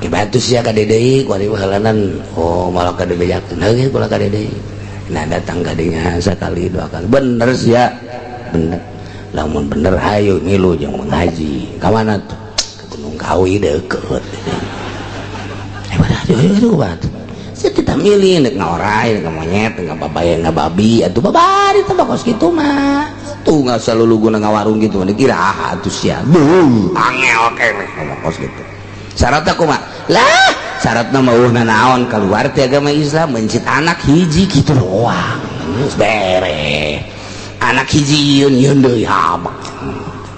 Bantu sia ka deui kuari halanan oh malah ka dibejakeun heuh kula ka deui. Nah datang ka dinya sakali dua kali bener sia bener. Lamun bener hayu ngilu jeung mengaji. Ka mana tuh? Ke Gunung Kawi deukeut. Eh mana itu bantu. Sia kita milih nek ngaorai, nek monyet, nek babaya, nek babi atuh babari teh kos kitu mah. Tuh nggak selalu guna ngawarung gitu dikira ah atuh sia. Beuh, angel keneh ngomong kos kitu. Syaratna kumaha? Lah, syaratna mah eueuh nanaon keluar ti agama Islam mencit anak hiji kitu doang. Geus beres. Anak hiji yeun yeun deui habak.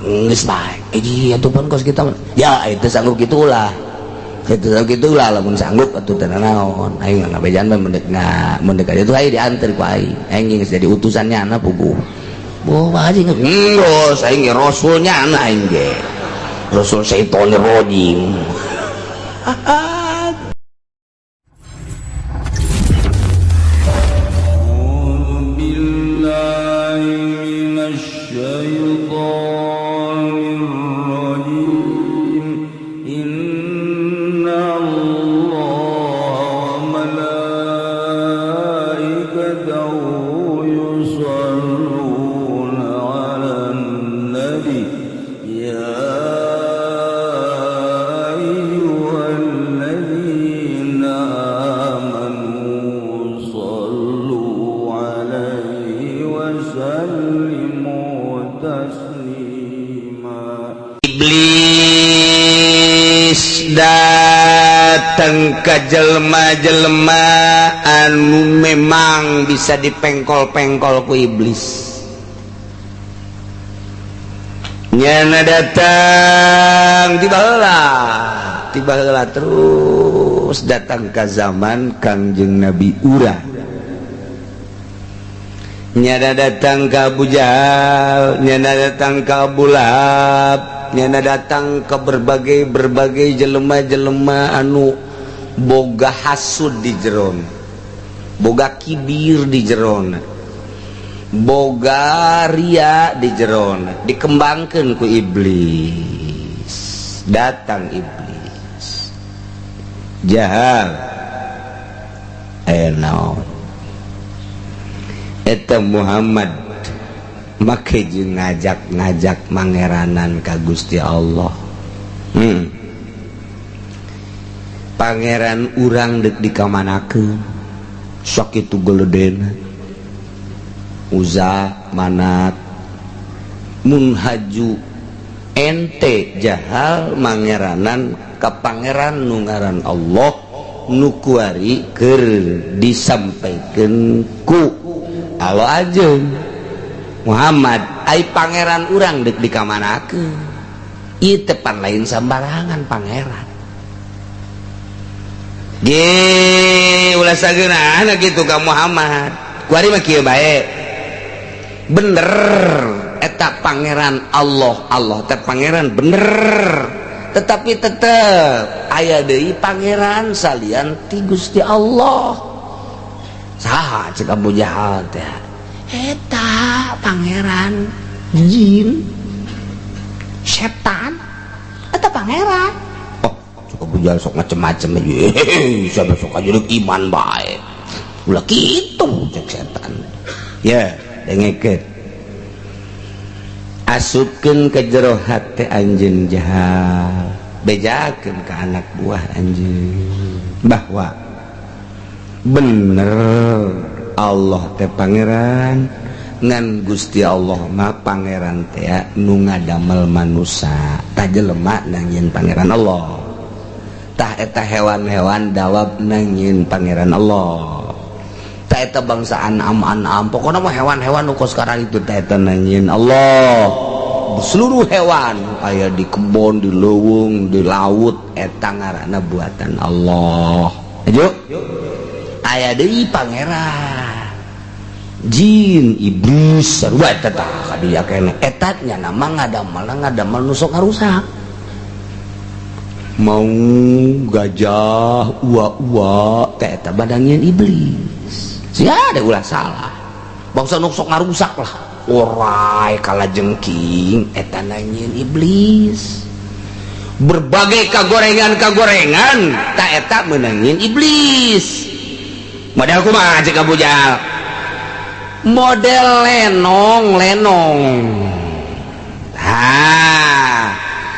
Geus bae. Hiji atuh pun kos kitu. Ya itu sanggup kitu ulah. Itu sanggup kitu ulah lamun sanggup atuh teu nanaon. Aing mah ngabejaan mah mendek mendek aja tuh aing dianter ku aing. Aing geus jadi utusannya anak puguh. Boh haji geus aing ge rasulnya anak aing ge. Rasul syaitonir rajim. Iblis datang ke jelma-jelma anu memang bisa dipengkol-pengkol ku iblis. Nyana datang tiba heula terus datang ke zaman Kangjeng Nabi Ura. Nyana datang ke Abu Jahal, nyana datang ke Abu Lahab, nyana datang ke berbagai jelema-jelema anu boga hasud di jeron, boga kibir di jeron, boga ria di jeron, dikembangkan ku iblis. Datang iblis Jahal, naon eta Muhammad make jeung ngajak-ngajak mangeranan ka Gusti Allah. Pangeran urang deuk dikamanakeun sok kitu geledena Uza Manat mun haju ente Jahal mangeranan ka pangeran nu ngaran Allah nu kuari keur disampaikeun ku Allah aja Muhammad ai pangeran urang deuk dikamanakeun ieu teh pan lain sambarangan pangeran ge ulah sageunana kitu ka Muhammad kuari mah kieu bae bener eta pangeran Allah, Allah teh pangeran bener tetapi tetep aya deui pangeran salian ti Gusti Allah. Saha cek Abu Jahal teh eta pangeran jin setan eta pangeran. Oh cek Abu Jahal sok macem-macem aja siapa sok aja iman bae ulah kitu cek setan ya dengekeun asupkeun ke jero hate anjeun Jahal bejakeun ka anak buah anjeun bahwa bener Allah teh pangeran ngan Gusti Allah mah pangeran teh nu ngadamel manusa tah jelema nangieun pangeran Allah tah eta hewan-hewan dawab nangieun pangeran Allah tah eta bangsa anam-anam pokona mah hewan-hewan nu kos sekarang itu tah eta nangieun Allah. Seluruh hewan aya di kebon, di leuweung, di laut eta ngaranna buatan Allah. Ayo aya deui pangeran jin iblis sarua eta tah kadieu keneh eta nya nama ngadamel nu sok ngarusak mau gajah ua-ua teh eta badangieun iblis sia da ulah salah bangsa nu sok ngarusak lah orai kalajengking eta nangieun iblis. Berbagai kagorengan-kagorengan tak eta menangin iblis. Model kumaha cek Abu Jahal? Model lenong-lenong. Ha,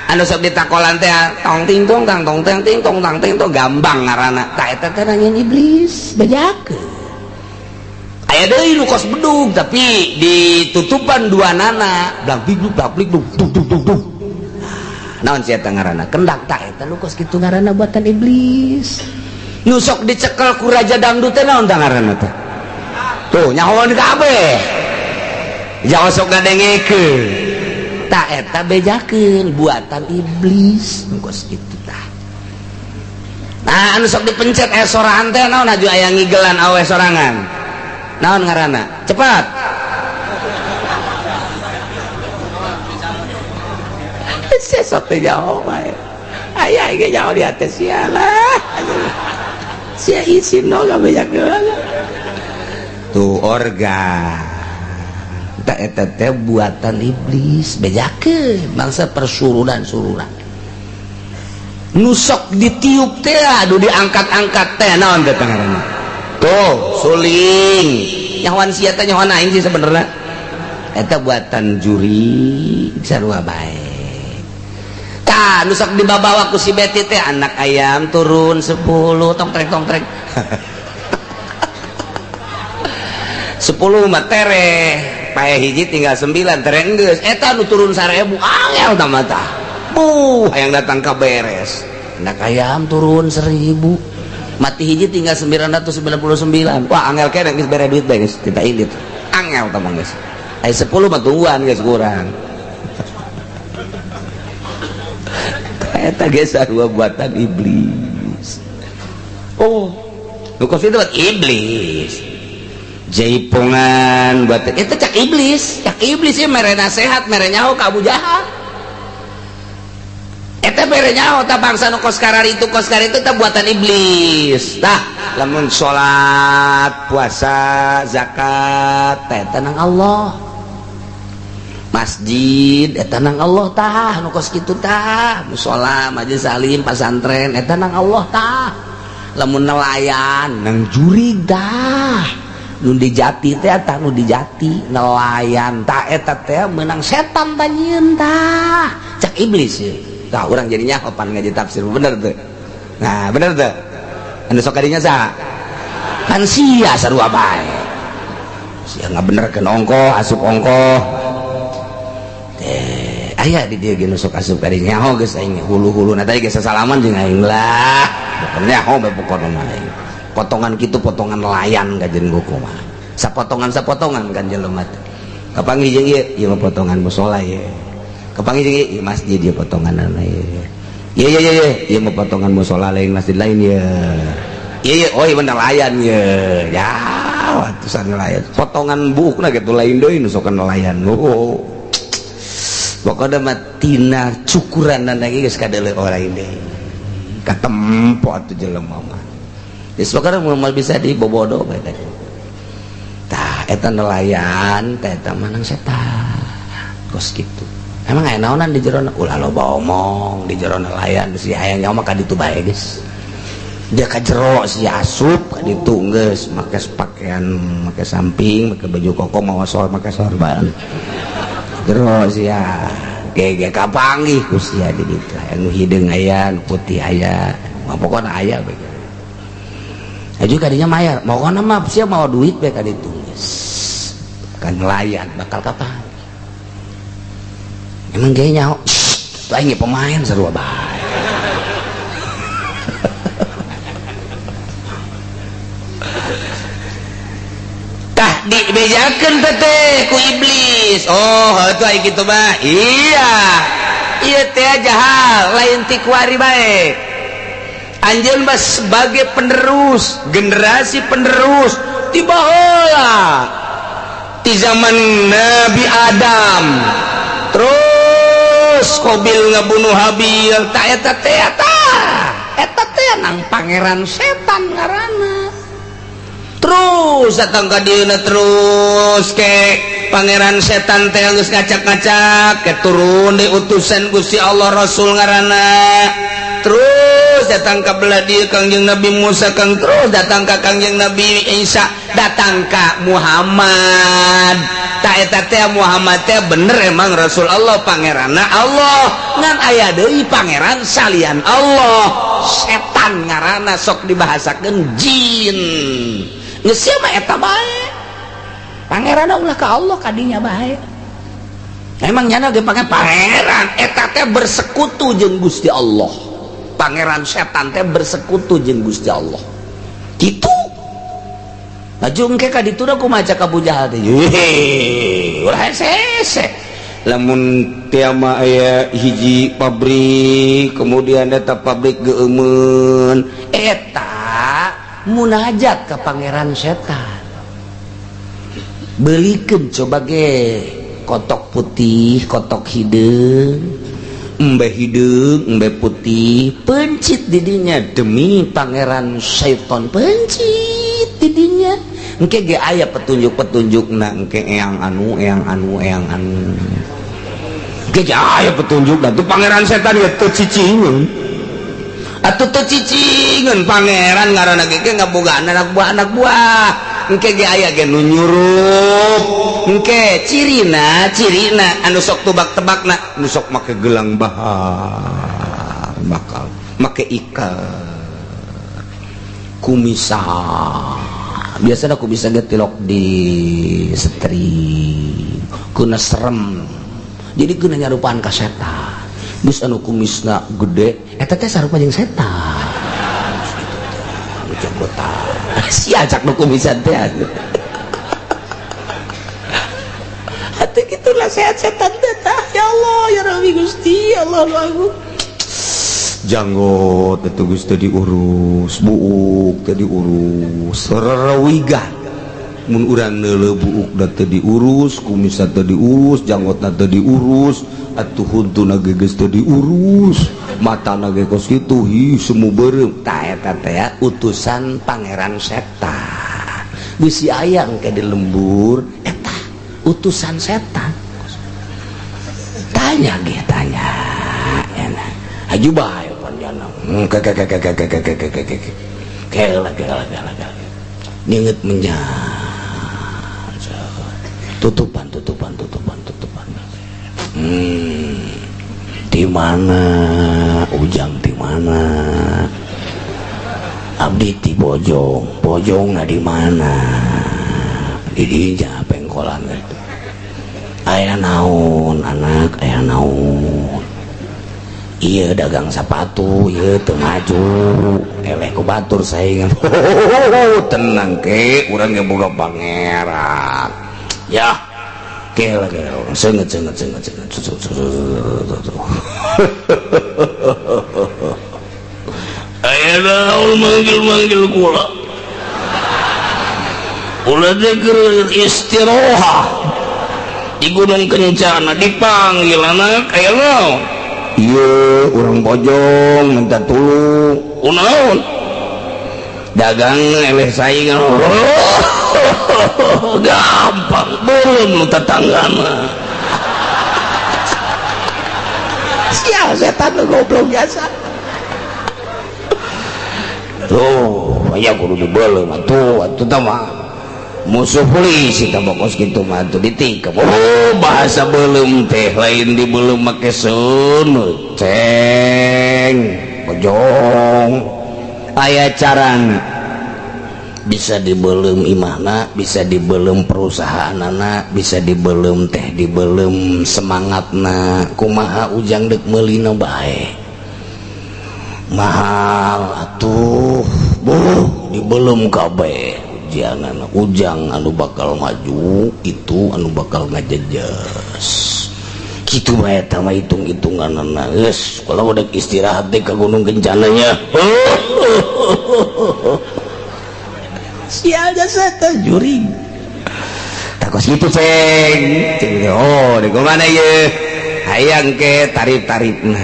anu sok ditakolan teh tong ting tong tang tong tang ting tong tang ting tong gambang ngaranna. Tak eta teh nangin iblis, bejakeun. Aya deui nu kos bedug tapi ditutupan dua nana, blang big blang big dung dung dung dung. Naon sia eta ngaranna? Kendak tak eta nu kos kitu ngaranna buatan iblis. Nu sok dicekel ku raja dangdut teh naon tah ngaranna teh? Tuh nyahoan kabeh. Jangan sok ngadengekeun. Tak eta bejakeun buatan iblis nu kos kitu tah. Nah anu sok dipencet aya sorangan teh naon aju aya ngigelan awe sorangan. Naon ngaranna? Cepat. Sesok teh jauh bae. Aya ge jauh di atas sia lah. Sia isin no gabejakeun. Tuh organ. Tak eta teh buatan iblis, bejakeun bangsa persurunan-surunan. Nu sok ditiup teh aduh diangkat-angkat teh naon teh ngaranna? Tuh, suling. Nyahoan sia teh nyahoan aing sih sebenarnya. Eta buatan juri sarua bae. Tah, nu sok dibabawa ku si Beti teh anak ayam turun 10 tong trek tong trek. 10 mah tereh, pae hiji tinggal 9 tereh geus. Eta nu turun 1000 angel tah mah tah. Buh, hayang datang ka beres. Anak ayam turun 1000. Mati hiji tinggal 999. Wah, angel keneh geus bere duit bae geus, kita indit. Angel tah mah geus. Aya 10 mah tungguan geus kurang. Eta geus sarua buatan iblis. Oh, nu kos itu buat iblis. Jaipongan buat itu cak iblis ieu mere nasehat, mere nyaho ka Abu Jahal. Eta mere nyaho tah bangsa nu kos kararitu tah buatan iblis. Tah, lamun salat, puasa, zakat teh eta nang Allah. Masjid eta nang Allah tah nu kos kitu tah, musala, majelis salim, pasantren eta nang Allah tah. Lamun nelayan nang jurig tah. Nu dijati teh tah nu dijati nelayan tah eta teh meunang setan tah nyieun tah. Cak iblis ye. Tah urang jadi nyaho pan ngaji tafsir bener teu. Nah, bener teu? Anu sok kadinya saha? Kan sia sarua bae. Sia ngabenerkeun ongkoh, asup ongkoh. Aya di dieu ge nu sok asup ka dieu nyaho geus aing hulu-huluna tadi geus sasalaman jeung aing lah. Pokona nyaho bae pokona mah aing. Potongan kitu potongan nelayan ka jeung buku mah. Sapotongan-sapotongan kan jelema teh. Kapanggih jeung ieu, ieu mah potongan musala ieu. Kapanggih jeung ieu, ieu masjid ieu potonganana ieu. Ieu ieu ieu ieu mah potongan musala lain masjid lain ieu. Ieu ieu oh ieu mah nelayan ieu. Ya, atusan nelayan. Potongan buukna kitu lain deui nu sok nelayan. Oh. Pokoknya mah tina cukuran lagi geus kadeuleu orang deui. Katempo atuh jelema mah. Geus pokokna moal bisa dibobodo bae teh. Tah eta nelayan teh eta mah nang setan. Kos kitu. Emang aya naonan di jero ulah loba omong di jero nelayan si hayang nyawa mah ka ditu bae geus. Dia ka jero si asup ka ditu geus make pakaian make samping make baju koko mawa sor make sorban. Terus ya gege kapanggih ku sia di ditu anu hideung aya nu putih aya mah pokona aya bae. Aju kadinya mayar pokona mah sia mawa duit bae ka ditu geus. Kan nelayan bakal kapan. Emang ge nyaho aing pemain sarua bae. Tah dibejakeun teh ku iblis. Oh, heuh ai kitu mah. Iya. Ieu teh jahal lain ti kuari bae. Anjeun mah sebagai penerus, generasi penerus ti baheula. Ti zaman Nabi Adam. Terus Qabil ngabunuh Habil, tah eta teh tah. Eta teh nang pangeran setan ngaranna. Terus datang ka dieuna terus ke Pangeran setan teh geus ngacak-ngacak ke turun di utusan Gusti Allah Rasul ngaranna. Terus datang ka belah dieu Kangjeng Nabi Musa, Kang terus datang ka Kangjeng Nabi Isa, datang ka Muhammad. Ta eta teh Muhammad teh bener emang Rasul Allah, pangeranna Allah. Ngan aya deui pangeran salian Allah, setan ngaranna, sok dibahasakeun jin. Geus sia mah eta bae. Pangeran ulah ka Allah kadinya bae. Emang nyana ge pangeran eta teh bersekutu jeung Gusti Allah. Pangeran setan teh bersekutu jeung Gusti Allah. Kitu. Laju engke ka ditu da kumaha cak Abu Jahal teh. Heuh, ulah hese. Lamun tiama aya hiji pabrik, kemudian eta pabrik geueumeun, eta munajat ka pangeran setan. Belikeun coba ge kotok putih, kotok hideung, embe hideung, embe putih, pencit didinya demi pangeran setan, pencit didinya. Engke ge aya petunjuk-petunjukna, engke eyang anu, eyang anu, eyang anu. Engke ge aya petunjukna tuh pangeran setan ge teu cicingeun. Atuh teu cicingeun pangeran ngaranna ge ngabogaan anak buah anak buah. Engke ge aya ge nu nyurup. Engke cirina, cirina anu sok tebak-tebakna, nu sok make gelang bahar, bakal make ikat kumisan. Biasanya aku bisa getilok di setri kuna serem, jadi kuna nyarupaan ka setan. Geus anu kumisna gede eta teh sarupa jeung setan. Anu jenggotan sia cak nu kumisan teh atuh kitu lah sehat setan teh. Ya Allah ya Rabbi Gusti Allah agung. Janggot itu geus teu diurus, buuk teu diurus, rerewigan. Mun urang neuleuh buuk da teu diurus, kumisna teu diurus, janggotna teu diurus, atuh huntuna ge geus teu diurus, matana ge kos kitu, hi semu beureum. Tah eta teh utusan pangeran setan. Bisi aya engke di lembur eta utusan setan. Tanya ge tanya. Enak. Haju bae panjana. Kela kela kela kela. Nginget menyan. Tutupan tutupan tutupan tutupan. Di mana Ujang, di mana? Abdi di Bojong. Bojongna di mana? Di dinya pengkolan gitu. Aya naon anak, aya naon? Iya dagang sepatu, iya teu maju, eleh ku batur saingan. Tenang ke, urang ge boga pangeran. Ya, ke lagi senget senget senget senget. Aya naon manggil-manggil kula. Kula teh keur istirohah di Gunung Kencana dipanggil anak aya naon? Iya, urang Bojong minta tulung. Kunaon? Dagang eleh saingan. Gampang, belum lu tetangga mah. Sial setan lu goblok biasa. Tuh, aya kudu dibeuleum atuh, atuh tah mah. Musuh polisi tah bokos kitu mah atuh ditikep. Oh, bahasa beuleum teh lain dibeuleum make seuneu. Ceng, Bojong. Aya carana. Bisa dibeuleum imahna, bisa dibeuleum perusahaanana, bisa dibeuleum teh dibeuleum semangatna. Kumaha Ujang deuk meulina bae. Mahal atuh, buh dibeuleum kabeh. Ujangan Ujang anu bakal maju itu anu bakal ngajejes. Kitu bae eta mah hitung-hitunganana. Geus, kalau udah istirahat deh ke Gunung Kencananya. Sial jasa teh juring. Takos kitu ceng. Ceng oh di mana ye? Hayang ke tarif-tarifna.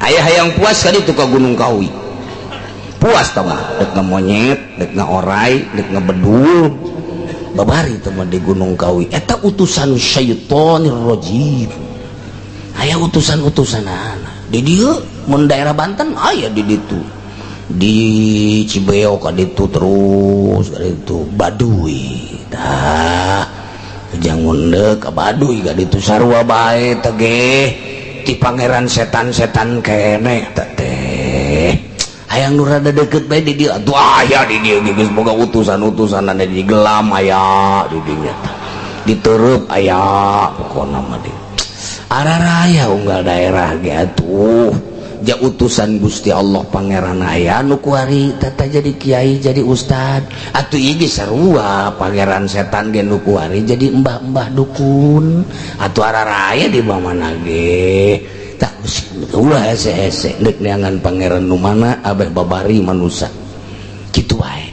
Aya hayang puas kali itu ke Gunung Kawi. Puas tau mah, dek ngemonyet, dek ngeorai, dek ngebedul. Babari teh mah di Gunung Kawi eta utusan syaitonir rajim. Aya utusan-utusan di dieu, mun daerah Banten aya di ditu, di Cibeo ka ditu, terus ka ditu Baduy. Tah, jangan ka Baduy ka ditu sarua bae teh ti pangeran setan-setan keneh teh. Hayang nu rada deket bae di dieu atuh, aya di dieu geus boga utusan-utusan di Gelam, aya di dinya, diterep aya. Pokona mah di araraya unggal daerah ge atuh ja utusan Gusti Allah Pangeran aya. Nu kuari tata jadi kiai, jadi ustad atuh, ieu ge sarua pangeran setan ge nu kuari jadi embah-embah dukun atuh, araraya di mana ge. Tak ulah hese-hese deuk neangan pangeran nu mana, abeh babari manusia kitu wae.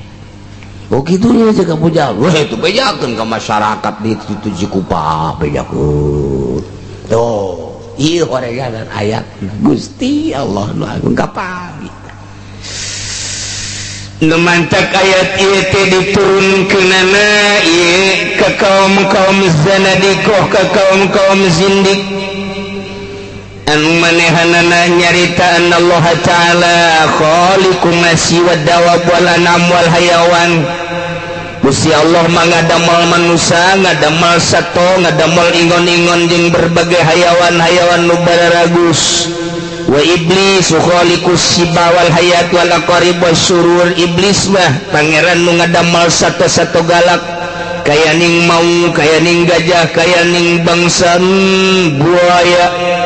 Oh, kitu nya cek Abu Jahal. Wah, itu bejakeun ka masyarakat di situ Cikupa, bejakeun. Oh, ieu horegan ayat Gusti Allah nu agung kapan. Nu mantak ayat ieu teh diturunkeunana ieu ka kaum-kaum zanadiqah, ka kaum-kaum zindik anu manehanana nyarita Allah Ta'ala khaliqu ma siwa dawab wal anam wal hayawan. Gusti Allah mah ngadamel manusia, ngadamel sato, ngadamel ingon-ingon jeung berbagai hayawan-hayawan nu bararagus. Wa iblis khaliqus siba wal hayat wal aqarib wasyurur. Iblis mah pangeran nu ngadamel sato-sato galak, kaya ning mau, kaya ning gajah, kaya ning bangsa buaya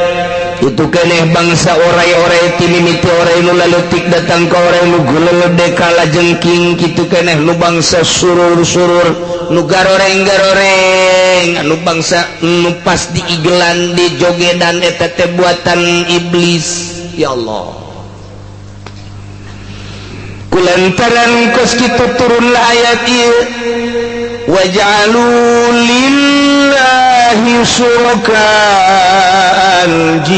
itu keneh, bangsa orai-orai, ti mimiti orai nu laleutik datang ka orai nu gulede kala jengking kitu keneh, nu bangsa surur-surur, nu garoreng-garoreng, anu bangsa nu pas diigelan, di jogedan, eta teh buatan iblis. Ya Allah, kulantaran kos kitu turunlah ayat ieu, waj'alu lillahi syuraka al-jinna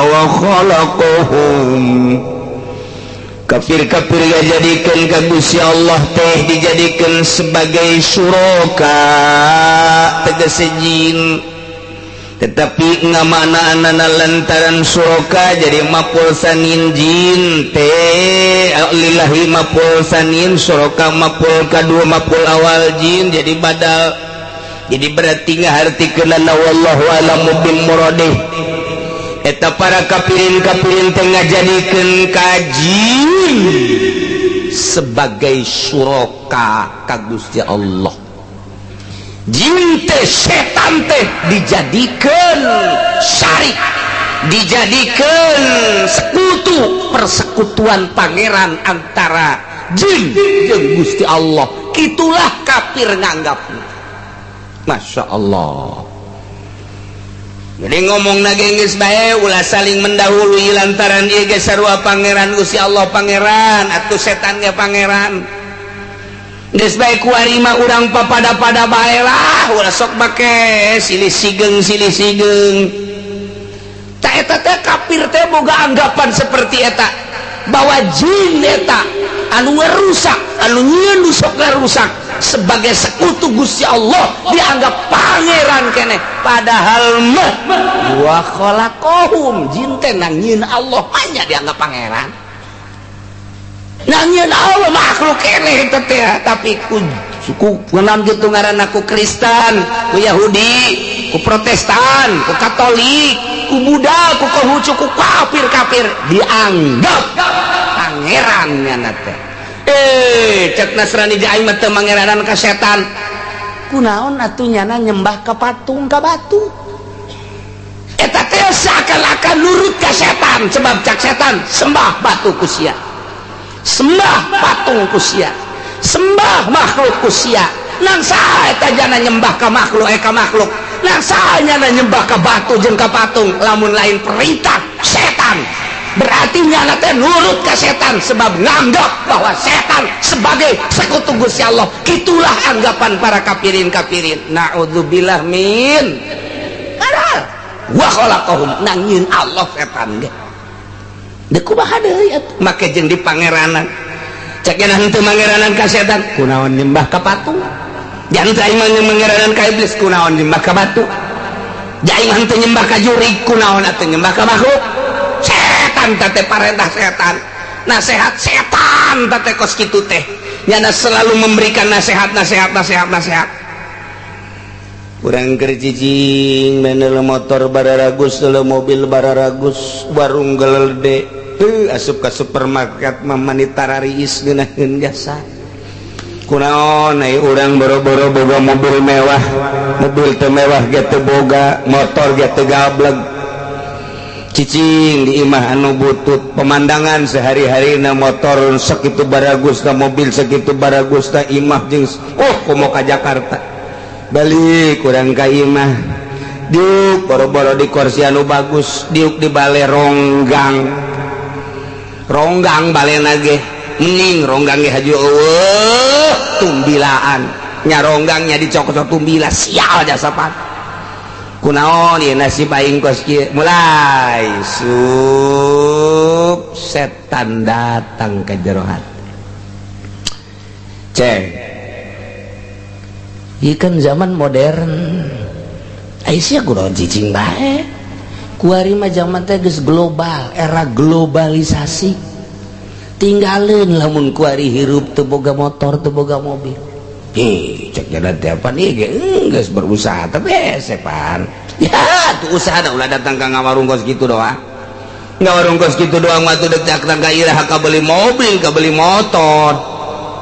wa khalaqahum. Kafir-kafir jadikan ka Gusti Allah teh dijadikan sebagai syuraka, tegese jin. Tetapi ngamaknaanana lantaran syuraka jadi maf'ul tsanin, jin teh lillahi maf'ul tsanin, syuraka maf'ul kadua, maf'ul awal jin jadi badal, jadi berarti ngahartikeunana. Wallahu a'lamu bil muradih. Eta para kafirin-kafirin teh ngajadikeun ka jin Sebagai syuraka ka Gusti Allah. Jin teh, setan teh dijadikan syarik, dijadikan sekutu, persekutuan pangeran antara jin jeung Gusti Allah. Itulah kafir nganggap. Masya Allah. Jadi ngomong geus bae, ulah saling mendahului, lantaran ieu ge sarua pangeran. Gusti Allah pangeran atuh, setan ge pangeran. Geus bae, kuari mah urang papada-pada bae lah, ulah sok make silih sigeng silih sigeng. Tak, eta teh kafir teh boga anggapan seperti eta, bahwa jin eta anu ngerusak, anu nyieun nu sok ngarusak, sebagai sekutu Gusti Allah, dianggap pangeran keneh. Padahal mah wa khalaqahum, jin teh nang nyieun Allah, hanya dianggap pangeran. Nang nyieun Allah, makhluk keneh eta teh. Tapi ku suku kunaon gitu ngaranna, ku Kristen, ku Yahudi, ku Protestan, ku Katolik, ku Buddha, ku Konghucu, ku kafir-kafir dianggap pangeran nyana teh. Eh, cek Nasrani di aing mah teu mangeranan ka setan. Kunaon atuh nyana nyembah ka patung, ka batu? Eta teh seakan-akan nurut ka setan, sebab cak setan sembah batu ku sia, sembah patung ku sia, sembah makhluk ku sia. Nang saha eta jana nyembah ka makhluk, eh, ka makhluk? Nang saha nyana nyembah ka batu jeung ka patung lamun lain perintah setan? Berarti nyana teh nurut ka setan, sebab nganggap bahwa setan sebagai sekutu Gusti Allah. Itulah anggapan para kafirin kafirin. Naudzubillah min. Padahal wa khalaqahum, nang nyieun Allah setan ge. Deuk kumaha deui atuh make jeung di pangeranan? Cek nya henteu mangeranan ka setan, kunaon nyembah ka patung? Jangan aing mah mangeranan ka iblis, kunaon nyembah ka batu? Aing mah henteu nyembah ka jurig, kunaon atuh nyembah ka makhluk? Setan teh parentah setan, nasehat setan teh kos kitu teh. Nyana selalu memberikan nasihat, nasihat, nasihat, nasihat. Urang keur cicing menel motor bararagus, mobil bararagus, warung gelede, asup ka supermarket mah mani tarariis ngeunaheun jasa. Kunaon ai urang boro-boro boga mobil mewah, mobil teu mewah ge teu boga, motor ge teu gableg. Cicing di imah anu butut, pemandangan sehari-hari na motor segitu baragus na, mobil segitu baragus na, imah jeung oh komo ka Jakarta. Balik kurang ka imah, diuk boro-boro di kursi anu bagus, diuk di bale ronggang. Ronggang balena ge mending ronggang ge haju eueuh tumbilaan nya, ronggangnya dicokot tumbila, sial jasa pan. Kunaon ieu nasib aing kos kieu? Mulai sup setan datang ke jero hati. Ceng, ieu kan zaman modern. Aisyah kunaon cicing bae? Kuari mah zaman teh geus global, era globalisasi. Tinggalin lamun kuari hirup teu boga motor, teu boga mobil. Hi, cek jalan teh apa nih ge geus berusaha tapi hese pan. Ya, tuh usaha ulah datang ka ngawarung kos kitu doang. Ngawarung kos kitu doang mah tuh dek datang ka iraha ka beli mobil, ka beli motor.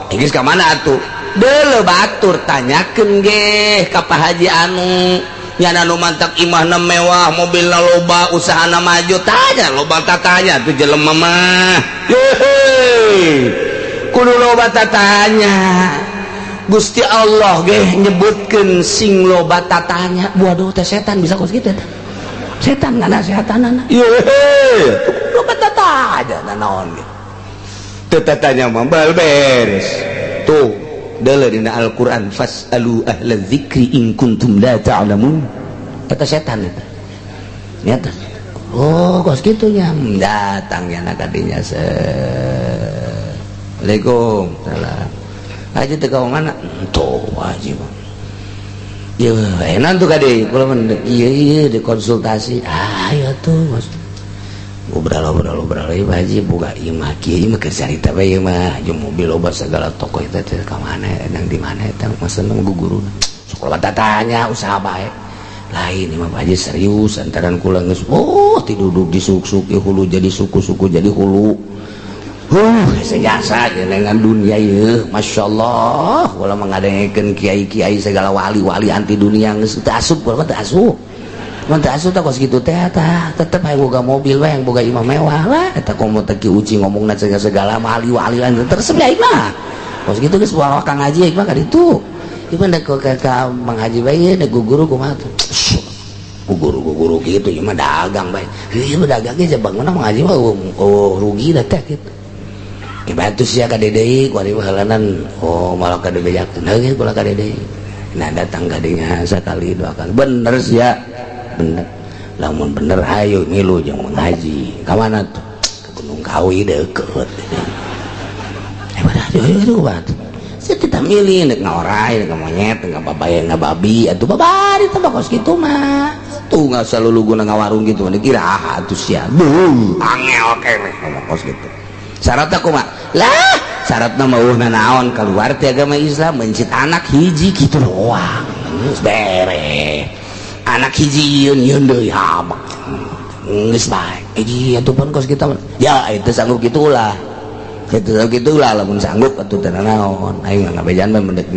Geus ka mana atuh? Deuleu batur, tanyakeun ge ka Pak Haji anu nyana nu mantak imahna mewah, mobilna loba, usahana maju, tanya loba tatanya tuh jelema mah. Hehe. Kudu loba tatanya. Gusti Allah ge nyebutkeun sing loba tatanya. Waduh, teh setan bisa kos kitu teh. Setan nganasehatanana. Yehe, loba tatanya naon ge. Teu tatanya mah bal beres. Tuh, deuleu dina Al-Qur'an, fasalu ahla dzikri in kuntum la ta'lamun. Eta setan eta. Nyata. Oh, kos kitu nya. Datang nya ka dinya se. Assalamualaikum. Salam. Haji teh ka mana? Tuh, haji mah. Ya, enak tuh kade. Kula mah ieu ieu dikonsultasi. Ah, ya tuh, Mas. Ngobrol ngobrol ngobrol ieu haji boga imah kieu, ieu mah keur carita bae ieu mah. Jeung mobil loba segala toko eta teh ka mana, nang di mana eta maksudna guguruna. Sok loba tatanya usaha bae. Lain imah Pak Haji serius antaran kula geus oh tiduduk di suk-suk hulu jadi suku-suku jadi hulu. Sejasa dengan dunia ieu, Masya Allah. Kula mengadengekeun kiai-kiai segala wali-wali anti dunia geus teu asup, kula mah teu asup. Mun teu asup tah kos kitu teh tah, tetep hayang boga mobil we, hayang boga imah mewah lah. Eta komo teh Ki Uci ngomongna segala wali-wali lain tersep aing mah. Kos kitu geus bawa Kang Haji aing mah ka ditu. Ieu mah ka Mang Haji bae dek guru kumaha tuh. Guru-guru gitu ieu mah dagang bae. Ieu mah dagang ge bangunna Mang Haji mah oh rugi dah teh kitu. Bantu sia ka deui kuari halanan oh malah ka dibejakeun heuh kula ka deui. Nah, datang ka dinya sakali dua kali, bener sia, bener. Lamun bener hayu milu jeung Mang Haji. Ka mana tuh? Ke Gunung Kawi deukeut. Eh, mana ayo ayo batu. Sia kita milih nek ngaorai, nek monyet, nek babae, babi atuh babari teh kos kitu mah. Tuh nggak selalu guna ngawarung gitu, dikira ah atuh sia. Beuh, angel keneh ngomong kos kitu. Syaratna kumaha? Lah, syaratna mah eueuh naon keluar ti agama Islam, mencit anak hiji kitu doang. Geus beres. Anak hiji yeun yeun deui habak. Geus bae. Hiji atuh pun kos kita. Ya itu sanggup gitulah. Itu gitulah lamun sanggup atuh teu naon. Aing mah ngabejan mah mendek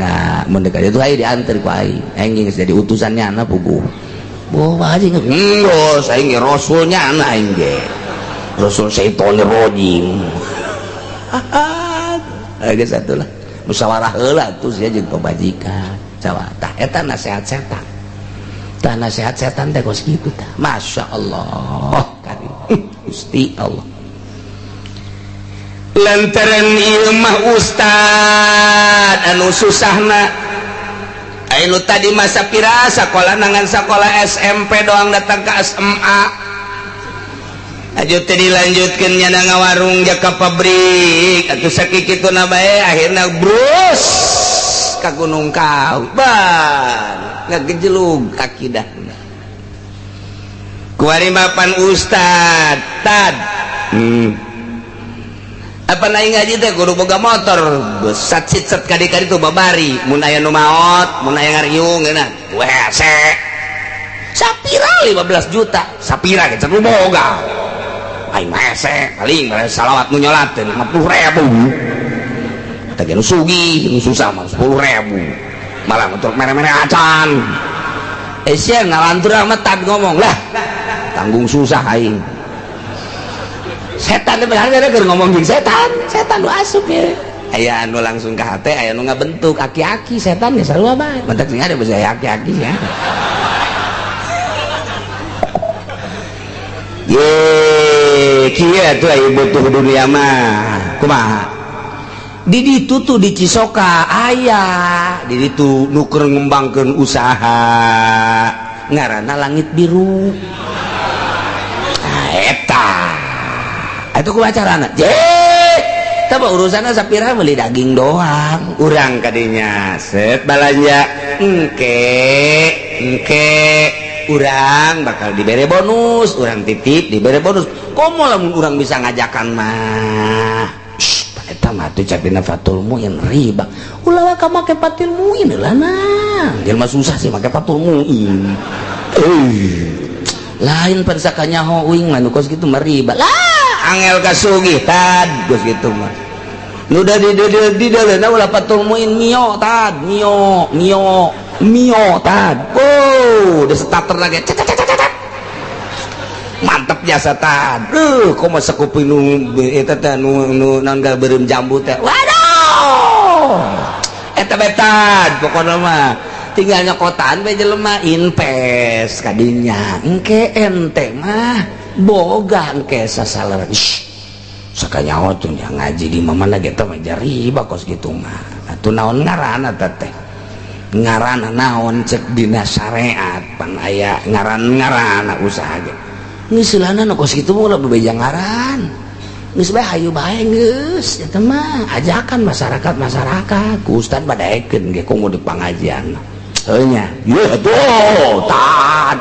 mendek aja tuh aing diantar ku aing. Aing geus jadi utusannya anak puguh. Boh Pak Haji geus aing ge rasulnya anak aing ge. Rasul syaitonir rajim. Geus atuh lah. Musyawarah heula atuh sia jeung pamajikan. Sawa tah eta nasihat setan. Tah nasihat setan teh kos kitu tah. Masya Allah karim. Gusti Allah. Lantaran ieu mah ustad anu susahna. Anu tadi masa pira sakola nangan sakola SMP doang datang ke SMA. Aju teh dilanjutkeun nyana ngawarung jaka pabrik atuh sakituna bae akhirna brus ka Gunung Kawi ban ngagejelug akidahna. Kuari mapan ustad tad apa naik ngaji teh kudu boga motor sat sit set kadi-kadi tuh babari mun aya nu maot mun aya ngariung geuna wese sapira 15 juta sapira ge can boga aing mah hese paling salawat nu nyolateun 50.000 teh nu sugih nu susah mah 10.000 malah untuk mere-mere acan sia ngalantur amat tad ngomong lah tanggung susah aing. Setan benar keur ngomong jeung setan, setan nu asup ya. Aya anu langsung ka hate, aya nu ngabentuk aki-aki setan ge sarua bae. Mentak sing ada bisa aki-aki ya. Ye, kieu atuh aya butuh dunia mah. Kumaha? Di ditu tuh di Cisoka aya, di ditu nu keur ngembangkeun usaha ngaranna Langit Biru. Nah, eta itu kuacarana je urusan sapira beli daging doang urang kadinya set balanja engke engke urang bakal dibere bonus urang titip dibere bonus komo lamun urang bisa ngajakan mah eta mah tuh capina fatul muin riba ulah ka make fatul muin lah nah jelema susah sih make fatul muin lain pansakanya hoing mah nu kos kitu mah riba lah angel kasugih tad geus kitu mah nu da di di ulah patul muin mio tad mio mio mio tad oh udah starter lagi mantep jasa tad komo sakuping nu eta teh nu naon beureum jambu teh waduh eta bae tad pokona mah tinggal nyokotan bae jelema invest kadinya engke ente mah boga engke sasalar sakanyaho tuh ngaji di mana ge teh mah riba kos kitu mah atuh naon ngaranna teh ngaranna naon cek dina syariat pan aya ngaran-ngaranna usaha ge geus seulana nu kos kitu mah ulah bebeja ngaran geus bae hayu bae geus eta mah ajakan masyarakat ku ustad badaekeun ge komo di pangajian heuh nya yeuh atuh tad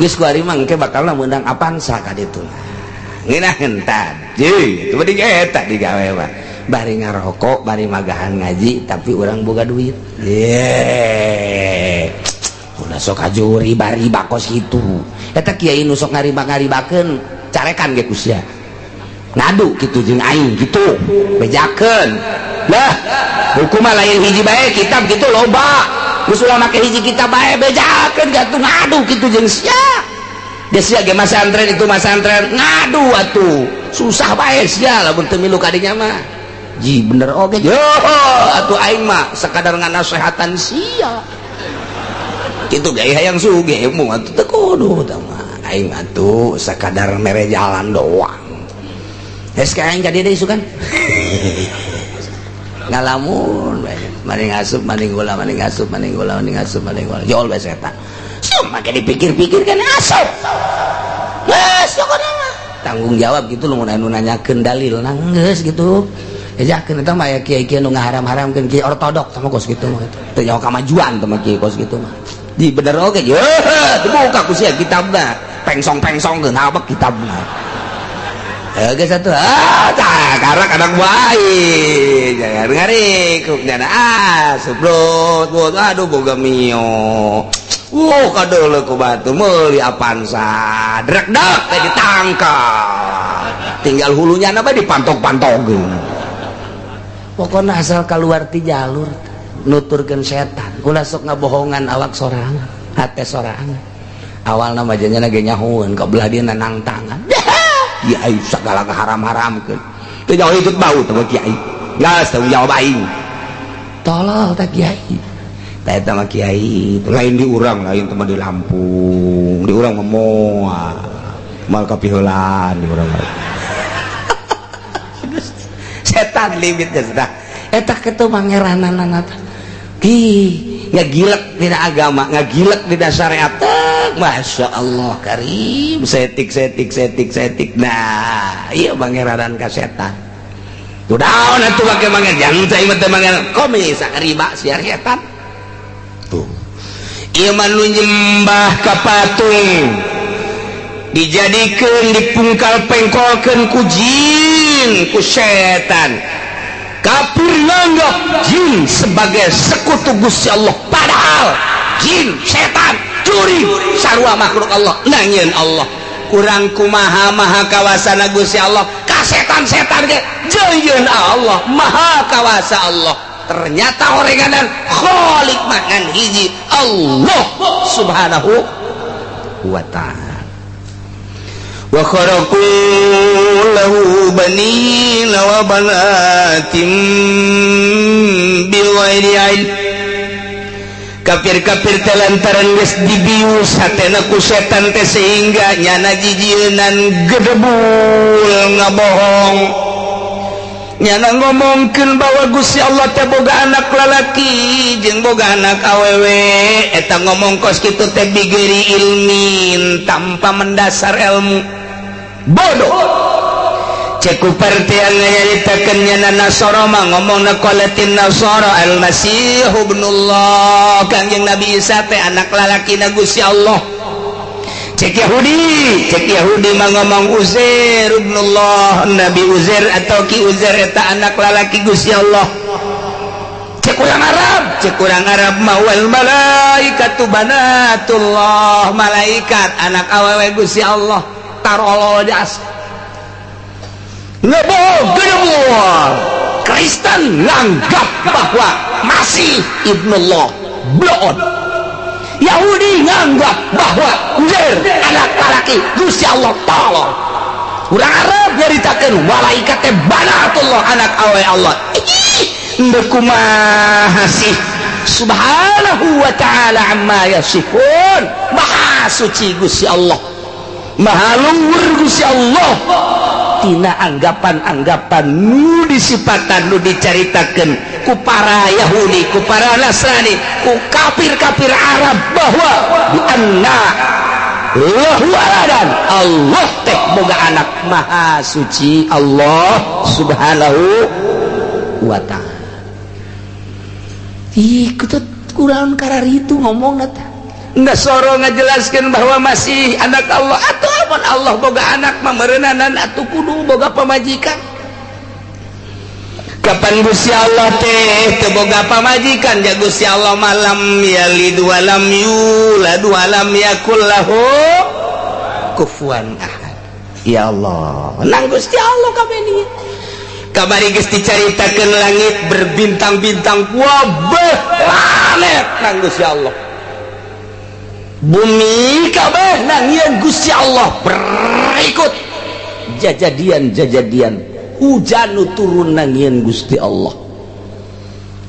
geus ku ari mah engke bakalna meunang Avanza ka ditu ngeunaheun tad jeung itu mah eta digawe mah bari ngarokok bari magahan ngaji tapi urang boga duit ye ulah sok aju riba-riba kos kitu eta kiai nu sok ngariba-ngaribakeun carekan ge ku sia ngadu kitu jeung aing kitu bejakeun lah hukum mah lain hiji bae kitab kitu loba geus ulah make hiji kitab bae bejakeun gatuh ngadu kitu jeung sia geus sia ge masantren itu masantren ngadu atuh susah bae sia lamun teu milu ka dinya mah ji bener oge yo atuh aing mah sakadar nganasehatan sia kitu ge hayang sugih mung atuh teu kudu tah mah aing atuh sakadar mere jalan doang geus ka aing ka dieu deui isukan ngalamun maning asup maning gula maning asup maning gula maning asup maning gula jol bae setan sok make dipikir-pikir kan asup geus pokona mah tanggung jawab gitu lamun anu nanyakeun dalil geus gitu ejakeun eta mah aya kiai-kiai nu ngaharam-haramkeun kiai ortodok sama kos kitu mah teu nyaho kamajuan teh mah kiai kos kitu mah di bener oge yeuh dibuka ku sia kitabna pengsong-pengsongkeun habek kitabna geus atuh ah karena kadang bae jangan ngarikuk nyana ah subrot aduh boga mio wuh kadeuleu ku batu meuli Avanza drek-dek teh ditangkap tinggal hulunya na bae dipantok-pantogkeun pokona asal kaluar ti jalur nuturkeun setan ulah sok ngabohongan awak sorangan hate sorangan awalna mah janyana ge nyahoeun ka belah dieu nangtangan kiai segala keharam-haramkeun teu jauh ikut bau teh kiai geus tanggung jawab aing tolol teh kiai teh eta mah kiai lain di urang lain teh mah di Lampung di urang mah moal moal kapiheulaan di urang mah setan limitnya sudah eta kitu pangerananana teh ki ngagilek dina agama ngagilek dina syariat Masya Allah karim, setik setik setik setik. Nah, iya pangeranan ka setan. Tuh daun atuh make mangan jangan saya mah teu mangan komis riba siar setan. Tuh. Ieu mah nu nyembah ka patung dijadikeun dipungkal pengkolkeun ku jin, ku setan. Kafir nganggap jin sebagai sekutu Gusti Allah, padahal jin, setan, curi sarua makhluk Allah nangieun Allah. Kurang kumaha maha kawasana Gusti Allah ka setan-setan ge jeuyeun Allah, maha kawasa Allah. Ternyata orenganan khalik mangan hiji Allah Subhanahu wa ta'ala. Wa kharaqu lahu banina wa banatin bighairi ilm. Kafir-kafir teh lantaran geus dibius hatena ku setan teh sehingga nyana jijieunan gedebul ngabohong. Nyana ngomongkeun bahwa Gusti Allah teh boga anak lalaki jeung boga anak awewe. Eta ngomong kos kitu teh bighairi ilmin, tanpa mendasar ilmu. Bodoh. Cek ku yang nyaritakeun nyana Nasara mah ngomongna qalatin Nasara al-Masih ibnullah, Kangjeng Nabi Isa teh anak lalakina Gusti Allah. Cek Yahudi mah ngomong Uzair ibnullah, Nabi Uzair atau Ki Uzair eta anak lalaki Gusti Allah. Cek urang Arab mah wal malaikatu banatullah, malaikat anak awewe Gusti Allah. Tarolol jas ngebohong gedebul. Kristen nganggap bahwa masih ibnullah, bloon. Yahudi nganggap bahwa Uzair anak laki Gusti Allah, tolong. Urang Arab nyaritakeun malaikat teh banatullah, anak awe Allah. Ih, ndek kumaha sih? Subhanahu wa ta'ala amma yasifun. Maha suci Gusti Allah, maha luhur Gusti Allah tina anggapan-anggapan nu disipatan, nu dicaritakeun ku para Yahudi, ku para Nasrani, ku kafir-kafir Arab bahwa bi anna lahu waladan, Allah teh boga anak. Maha suci Allah Subhanahu wa ta'ala. Ih, kurang karar itu ngomong teh. Nasoro ngajelaskan bahwa masih anak Allah atau apa. Allah boga anak memerenanan atau kudu boga pamajikan. Kapan Gusti Allah teh teu boga pamajikan? Ja Gusti Allah lam yalid walam yulad walam yakul lahu kufuwan ahad. Ya Allah, nang Gusti Allah kabeh ieu kamari geus dicaritakeun langit berbintang-bintang, wabeh planet nang Gusti Allah, bumi kabeh nangieun Gusti Allah. Berikut jajadian-jajadian hujan nu turun nangieun Gusti Allah.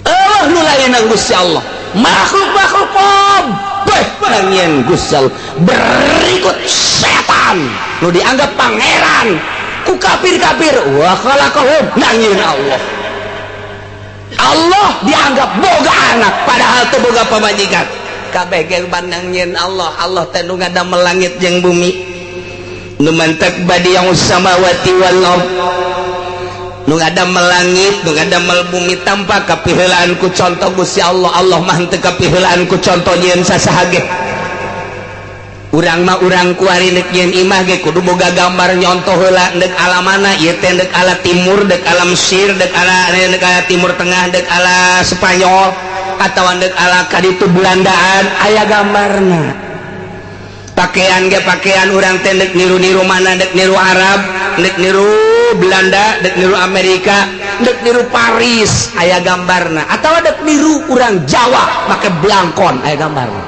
Allah nu lain nang Gusti Allah, makhluk-makhluk kabeh nangieun Gusti Allah. Berikut setan nu dianggap pangeran ku kafir-kafir, wa khalaqahum, nangieun Allah. Allah dianggap boga anak padahal teu boga pamajikan. Kabeh ge nangieun Allah. Allah teh nu ngadamel langit jeung bumi, nu mantak badi'us samawati wal ard, nu ngadamel langit, nu ngadamel bumi tanpa kapiheulaan ku contoh Gusti Allah. Allah mah henteu kapiheulaan ku contoh nyieun sasaha ge. Urang mah urang kuari neuk nyieun imah ge kudu boga gambar, nyontoh heula deuk ala mana ieu teh, deuk ala timur, deuk ala Mesir, deuk ala Timur Tengah, deuk ala Spanyol atau deuk ala kaditu Belandaan, aya gambarna. Pakaian ge pakaian urang teh deuk niru-niru mana, deuk niru Arab, deuk niru Belanda, deuk niru Amerika, deuk niru Paris, aya gambarna. Atau deuk niru urang Jawa make blangkon, aya gambarna.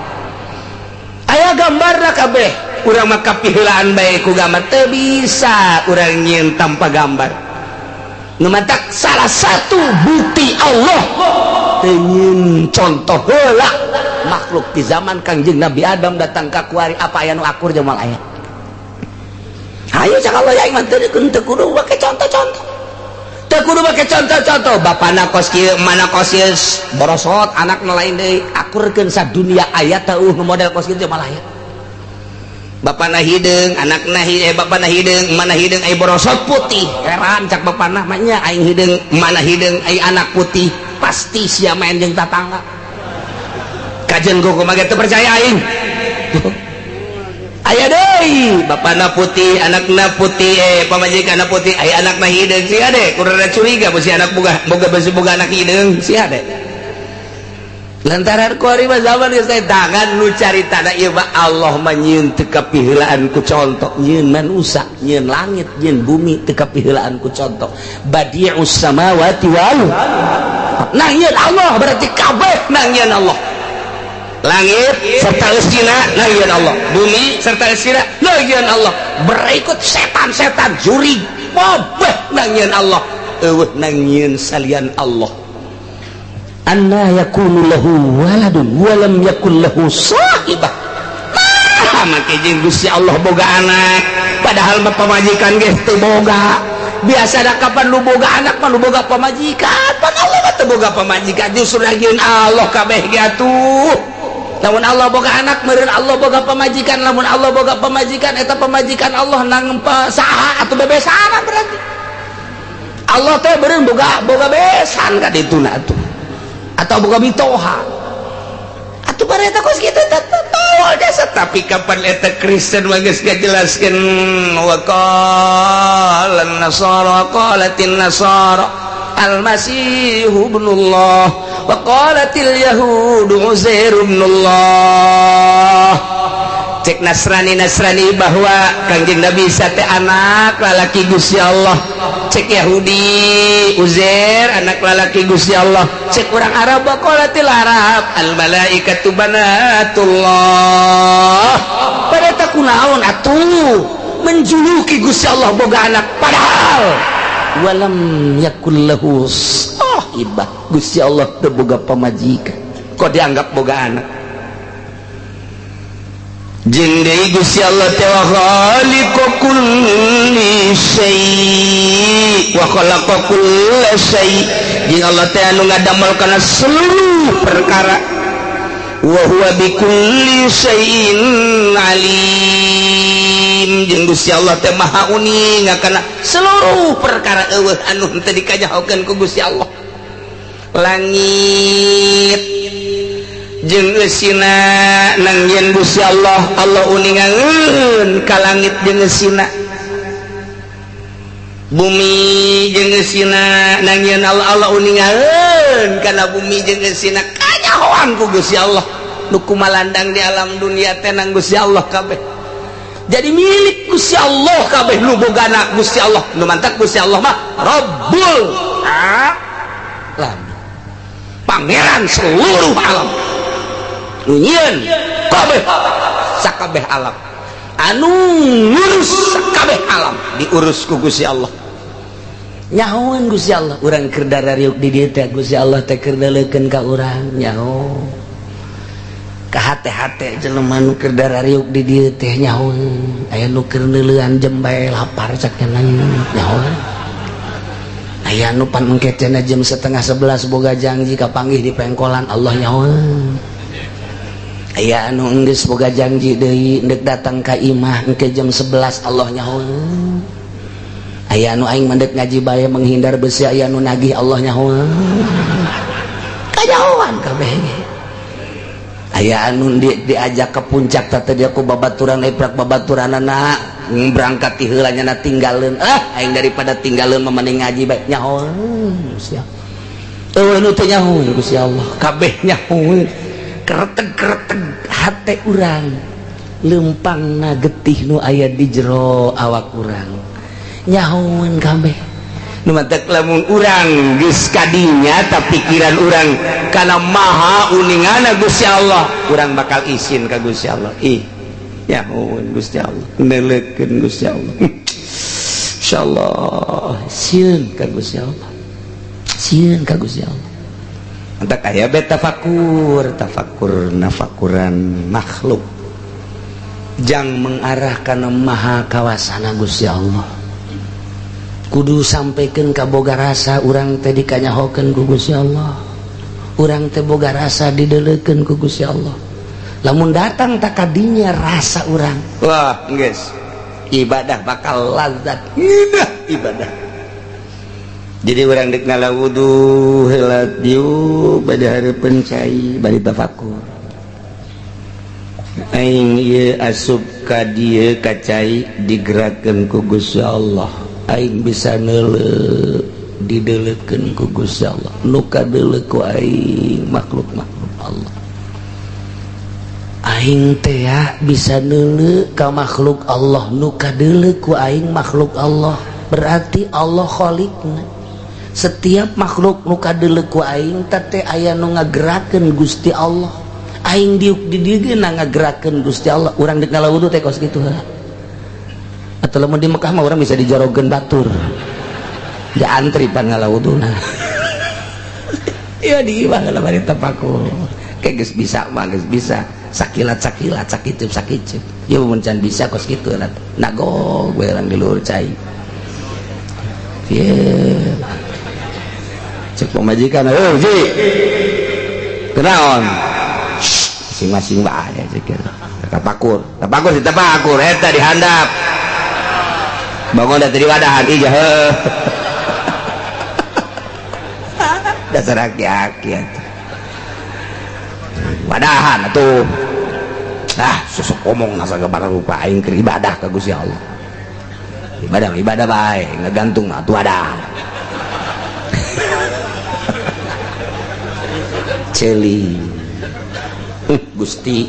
Aya gambarna kabeh. Urang mah kapiheulaan bae ku gambar. Teu bisa urang nyieun tanpa gambar. Nu matak salah satu bukti Allah teu nyieun contoh heula makhluk di zaman Kangjeng Nabi Adam datang ka kuari, apa aya nu akur jeung moal aya? Ayo cak Allah, ya iman teu teu kudu make contoh-contoh, teu kudu make contoh-contoh. Bapana kos kieu, mana kos ieu, borosot anak nu lain deui, akurkeun sa dunia aya teu model kos kieu? Moal aya. Bapana hideung, anakna eh bapana hideung, mana hideung, ai borosot putih. Heran cak bapana mah nya, aing hideung, mana hideung, ai anak putih, pasti sia main jeung tatangga. Kajen kumaha teu percaya aing. Aya deui, bapana putih, anakna putih, eh pamajikanna putih, ai anakna hideung. Sia deh kudu curiga besi anak boga boga besi boga anak hideung sia deh. Lantaran kuari mah zaman geus tangan nu carita ieu mah Allah mah nyieun teu kapiheulaan ku contoh, nyieun manusa, nyieun langit, nyieun bumi teu kapiheulaan ku contoh. Badi'us samawati wal nah nyieun Allah, berarti kabeh nang nyieun Allah. Langit serta eusina nang nyieun Allah, bumi serta eusina nang nyieun Allah, berikut setan-setan jurig kabeh nang nyieun Allah. Eueuh nang nyieun salian Allah. Anna yakunu lahu waladun walam yakul lahu sahibah. Nah, make jeung Gusti Allah boga anak, padahal mah pamajikan geus teu boga. Biasa da kapan lu boga anak mah lu boga pamajikan, pan Allah mah teu boga pamajikan, justru lagieun Allah kabeh ge atuh. Lamun Allah boga anak meureun Allah boga pamajikan, lamun Allah boga pamajikan eta pamajikan Allah nang saha atuh, bebesana berarti Allah teh beureun boga boga besan ka dituna atuh atau boga mitoha atuh bareta kos kitu tol jasa. Tapi kapan eta Kristen mah geus ngajelaskeun, wa qala nasara qalatin nasara al-masih ibnullah wa qalatil yahud uzair ibnullah. Cek Nasrani Nasrani bahwa Kangjeng Nabi Isa teh anak lalaki Gusti Allah, cek Yahudi Uzair anak lalaki Gusti Allah, cek orang Arab qalatil Arab al malaikatu banatullah. Pada tak kunaon atuh menjuluki Gusti Allah boga anak, padahal walam yakul lahu sahibah, Gusti Allah teu boga pamajikan, kok dianggap boga anak? Jeung deui Gusti Allah teh wa khaliqu kulli syai wa khalaqa kulla syai, jeung Allah teh anu ngadamel kana seluruh perkara, wa huwa bikulli syai'in alim, jeung Gusti Allah teh maha uning kana seluruh perkara. Eueuh anu henteu dikanyahokeun ku Gusti Allah. Langit jeung eusina nang yen Gusti Allah, Allah uningaeun ka langit jeung eusina. Bumi jeung eusina nang yen Allah, Allah uningaeun kana bumi jeung eusina. Kanyahoan ku Gusti Allah nu kumalandang di alam dunia teh nang Gusti Allah kabeh, jadi milik Gusti Allah kabeh, nu bogana Gusti Allah. Nu mantak Gusti Allah mah Rabbul alam, pangeran seluruh alam, nu nyieun kabeh sakabeh alam, anu ngurus sakabeh alam, diurus ku Gusti Allah. Nyahoan Gusti Allah urang keur darariuk di dieu teh, Gusti Allah teh keur deuleukeun ka urang. Nyaho ka hate-hate jelema nu keur darariuk di dieu teh, nyahoan aya nu keur neuleuan jembe lapar cak nyahoan, aya nu pan engke cenah jam 10.30 boga janji kapanggih di pengkolan, Allah nyahoan. Aya anu enggeus boga janji deui ndek datang ka imah engke jam 11, Allah nyahoan. Aya anu aing mendek ngaji bae menghindar besi aya anu nagih, Allah nyahoan. Kanyahoan kabeh. Aya anu diajak ke puncak teh dia ku babaturan, eprak babaturanana berangkat ti heula nya tinggalkeun, ah aing daripada tinggalkeun mah mending ngaji bae. Nyahoan Gusti Allah. Eueuh nu teu nyahoan Gusti Allah, kabeh nyahoan. Kereteg-kereteg hate urang, lempangna getih nu aya di jero awak urang, nyahoan kabeh. Nu matak lamun urang geus kadinya ta pikiran urang kana maha uningana Gusti Allah, urang bakal isin ka Gusti Allah. Ih, nyahoan Gusti Allah, neuleukeun Gusti Allah, insyaallah sieun ka Gusti Allah, sieun ka Gusti Allah. Entak aya be tafakur, tafakur nafakuran makhluk jang mengarah kana maha kawasana Gusti Allah. Kudu sampaikan ka boga rasa urang teh dikanyahokeun ku Gusti Allah, urang teh boga rasa dideulekeun ku Gusti Allah. Lamun datang tak kadinya rasa urang, wah geus ibadah bakal lazat ngeunah ibadah. Jadi urang dek ngala wudu heula diuk bade hareupeun cai bari tafakur. Aing ieu asup ka dieu ka cai digerakkeun ku Gusti Allah. Aing bisa neuleuh dideulekeun ku Gusti Allah. Nu kadeuleuh ku aing makhluk-makhluk Allah. Aing teh bisa neuleuh ka makhluk Allah, nu kadeuleuh ku aing makhluk Allah. Berarti Allah khaliqna. Setiap makhluk nu kadeuleuh ku aing teh aya nu ngagerakeun Gusti Allah. Aing diuk di dieu ngagerakeun Gusti Allah. Urang deuk ngala wudu teh kos kitu heula. Atau lamun di Mekah mah urang bisa dijorogeun batur. Ja antri pan ngala wuduna. Ieu di imah heula bari tapakur. Kayak geus bisa mah geus bisa. Sakilat-sakilat sakicup-sakicup. Ieu mun can bisa kos kitu heula. Nagog we urang di luhur cai. Ieu cek pemajikan, "Oh, ji. Kenaon?" Masing-masing bae cek. Tapakur, tapakur si tapakur eta dihandap. Bangun da teu diwadahan ih heuh. Dasar aki-aki atuh. Wadahan atuh. Ah, susuk omong nasa gambar rupa aing keur ibadah ka Gusti Allah. Ibadah ibadah bae, ngagantung mah atuh wadah. Celi Gusti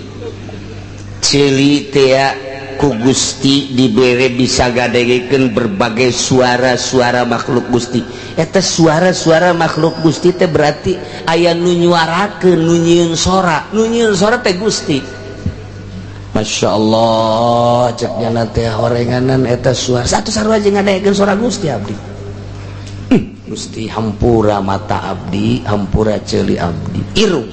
celi tea ku Gusti dibere bisa gadegekeun berbagai suara-suara makhluk Gusti. Eta suara-suara makhluk Gusti teh berarti aya nu nyuarakeun, nu nyieun sora, nu nyieun sora teh Gusti. Masya Allah cek nyana teh horenganan eta suara satu sarua jeung ngadegekeun suara Gusti abdi. Gusti hampura mata abdi, hampura ceuli abdi, irung.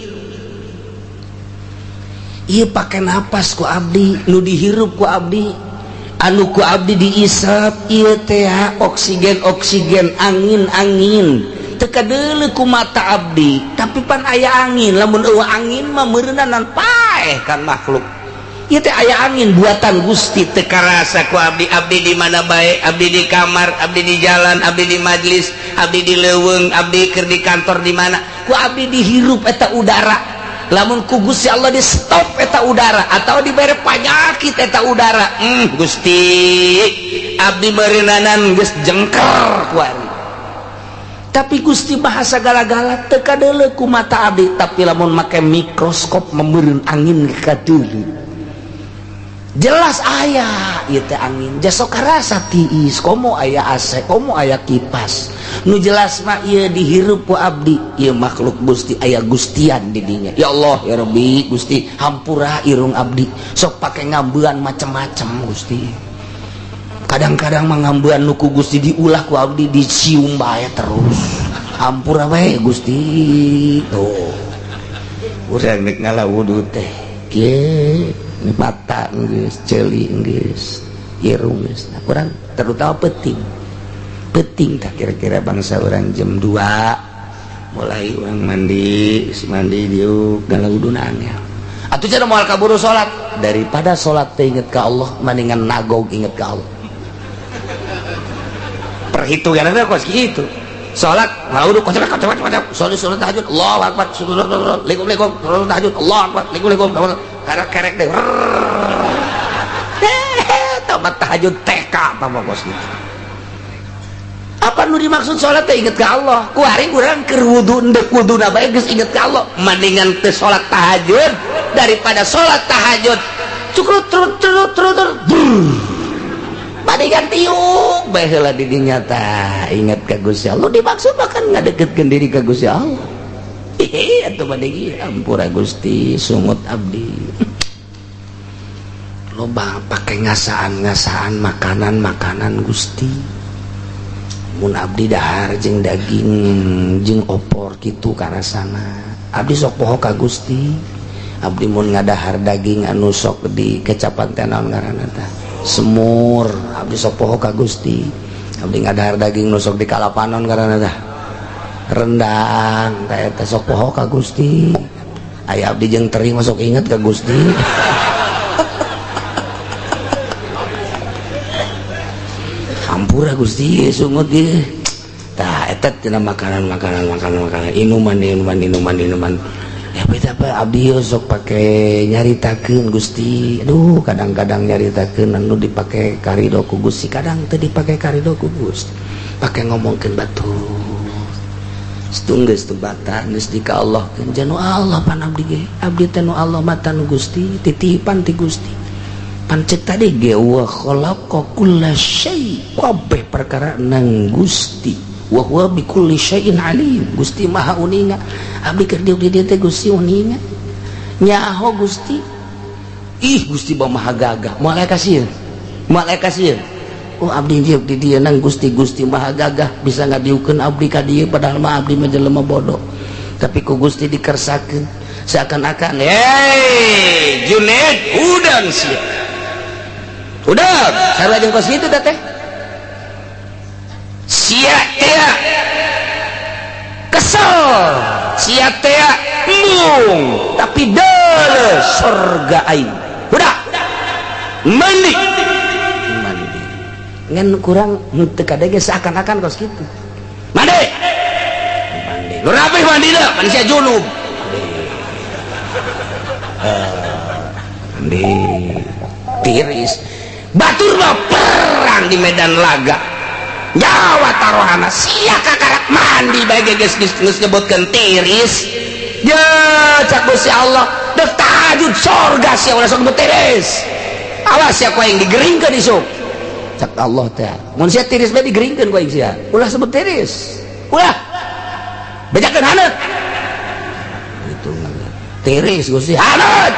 Ieu pake napas ku abdi, nu dihirup ku abdi, anu ku abdi diisap ieu teh oksigen-oksigen, angin-angin. Teu kadeuleu ku mata abdi, tapi pan aya angin, lamun eueuh angin mah meureunanan paeh kan makhluk. Ieu teh aya angin buatan Gusti teu karasa ku abdi, abdi di mana bae, abdi di kamar, abdi di jalan, abdi di majlis, abdi di leuweung, abdi keur di kantor di mana, ku abdi dihirup eta udara. Lamun ku Gusti Allah di stop eta udara atau dibere panyakit eta udara, Gusti abdi meureunnanan geus jengker ku ari. Tapi Gusti bahasa gala-gala teu kadeuleu ku mata abdi, tapi lamun make mikroskop meureun angin kadeuleu. Jelas aya ieu teh angin, jasok karasa tiis, komo aya AC, komo aya kipas. Nu jelas mah ieu dihirup ku abdi, ieu makhluk Gusti aya gustian di dinya. Ya Allah ya Rabbi Gusti hampura irung abdi, sok pake ngambean macem-macem Gusti. Kadang-kadang mah ngambean nu ku Gusti diulah ku abdi dicium bae terus. Hampura we Gusti. Tuh. Urang rek ngala wudu teh. Kieu mata geus, ceuli geus, irung geus. Nah, urang terutama peuting. Peuting tah kira-kira bangsa urang jam 2 mulai urang mandi, mandi diuk ngala wuduna angel. Atuh cenah moal kaburu salat, daripada salat teh inget ka Allah mendingan nagog inget ka Allah. Perhitunganna kos kitu. Salat ngala wudu kocok kocok kocok, salat salat tahajud Allahu akbar, assalamualaikum salat tahajud Allahu akbar, assalamualaikum karek kerek deh. Tamat tahajud TK apa bos gitu. Apa nu dimaksud salat teh inget ka Allah? Ku hari urang keur wudu endek wuduna bae geus inget ka Allah. Mendingan teu salat tahajud daripada salat tahajud cukrut trut trut trut trut. Mendingan tiuk bae heula di dinya tah inget ka Gusti Allah. Dimaksud mah kan ngadeukeutkeun diri ka Gusti Allah. Hehe atuh mending ampura Gusti sungut abdi. Loba pake ngasaan-ngasaan makanan-makanan Gusti. Mun abdi dahar jeung daging jeung opor kitu karasana. Abdi sok poho ka Gusti. Abdi mun ngadahar daging anu sok di kecapan teh naon ngaranna tah? Semur. Abdi sok poho ka Gusti. Abdi ngadahar daging nu sok di kalapanon ngaranna tah? Rendang. Tah eta sok poho ka Gusti. Aya abdi jeung teri masuk inget ka Gusti. Hampura Gusti sungut ieu. Tah eta tina makanan makanan makanan makanan inuman inuman inuman inuman. Ya beda apa abdi sok pake nyaritakeun Gusti. Aduh kadang-kadang nyaritakeun anu dipake karido ku Gusti, kadang teu dipake karido ku Gusti. Pake ngomongkeun batur. Geus teu bata geus di ka Allah keun janu Allah pan abdi ge. Abdi teh nu Allah mata nu Gusti, titipan ti Gusti. Pan ceuk tadi ge wa khalaqa kulla syai, kabeh perkara nang Gusti. Wa huwa bi kulli syai'in alim. Gusti Maha uninga. Abdi keur diuk di dieu teh Gusti uninga. Nyaho Gusti. Ih Gusti Maha gagah. Moal aya kasieun. Moal aya kasieun. Oh abdi diuk di dieu nang Gusti, Gusti Maha gagah bisa ngadiukeun abdi ka dieu padahal mah abdi mah jelema bodoh. Tapi ku Gusti dikersakeun seakan-akan, "Hei, Junaid, udang sia." Udang, sarua jeung kos kitu teh. Sia tea kesel, sia tea embung, tapi deuleu surga aing. Udah mandi mandi ngan kurang teu kadege seakan-akan kos kitu. Mandi mandi lu rapih mandi dah kan sia junub. Mandi tiris batur mah perang di medan laga. Nyawa taruhana sia kakarak mandi bae geus geus nyebutkeun tiris. Ya cak Gusti Allah dek tahajud sorga sia ulah sok nyebut tiris. Awas sia ku aing digeringkeun isuk. Cak Allah teh mun sia tiris bae digeringkeun ku aing sia. Ulah sebut tiris. Ulah. Bejakeun haneut. Gitu tiris Gusti haneut.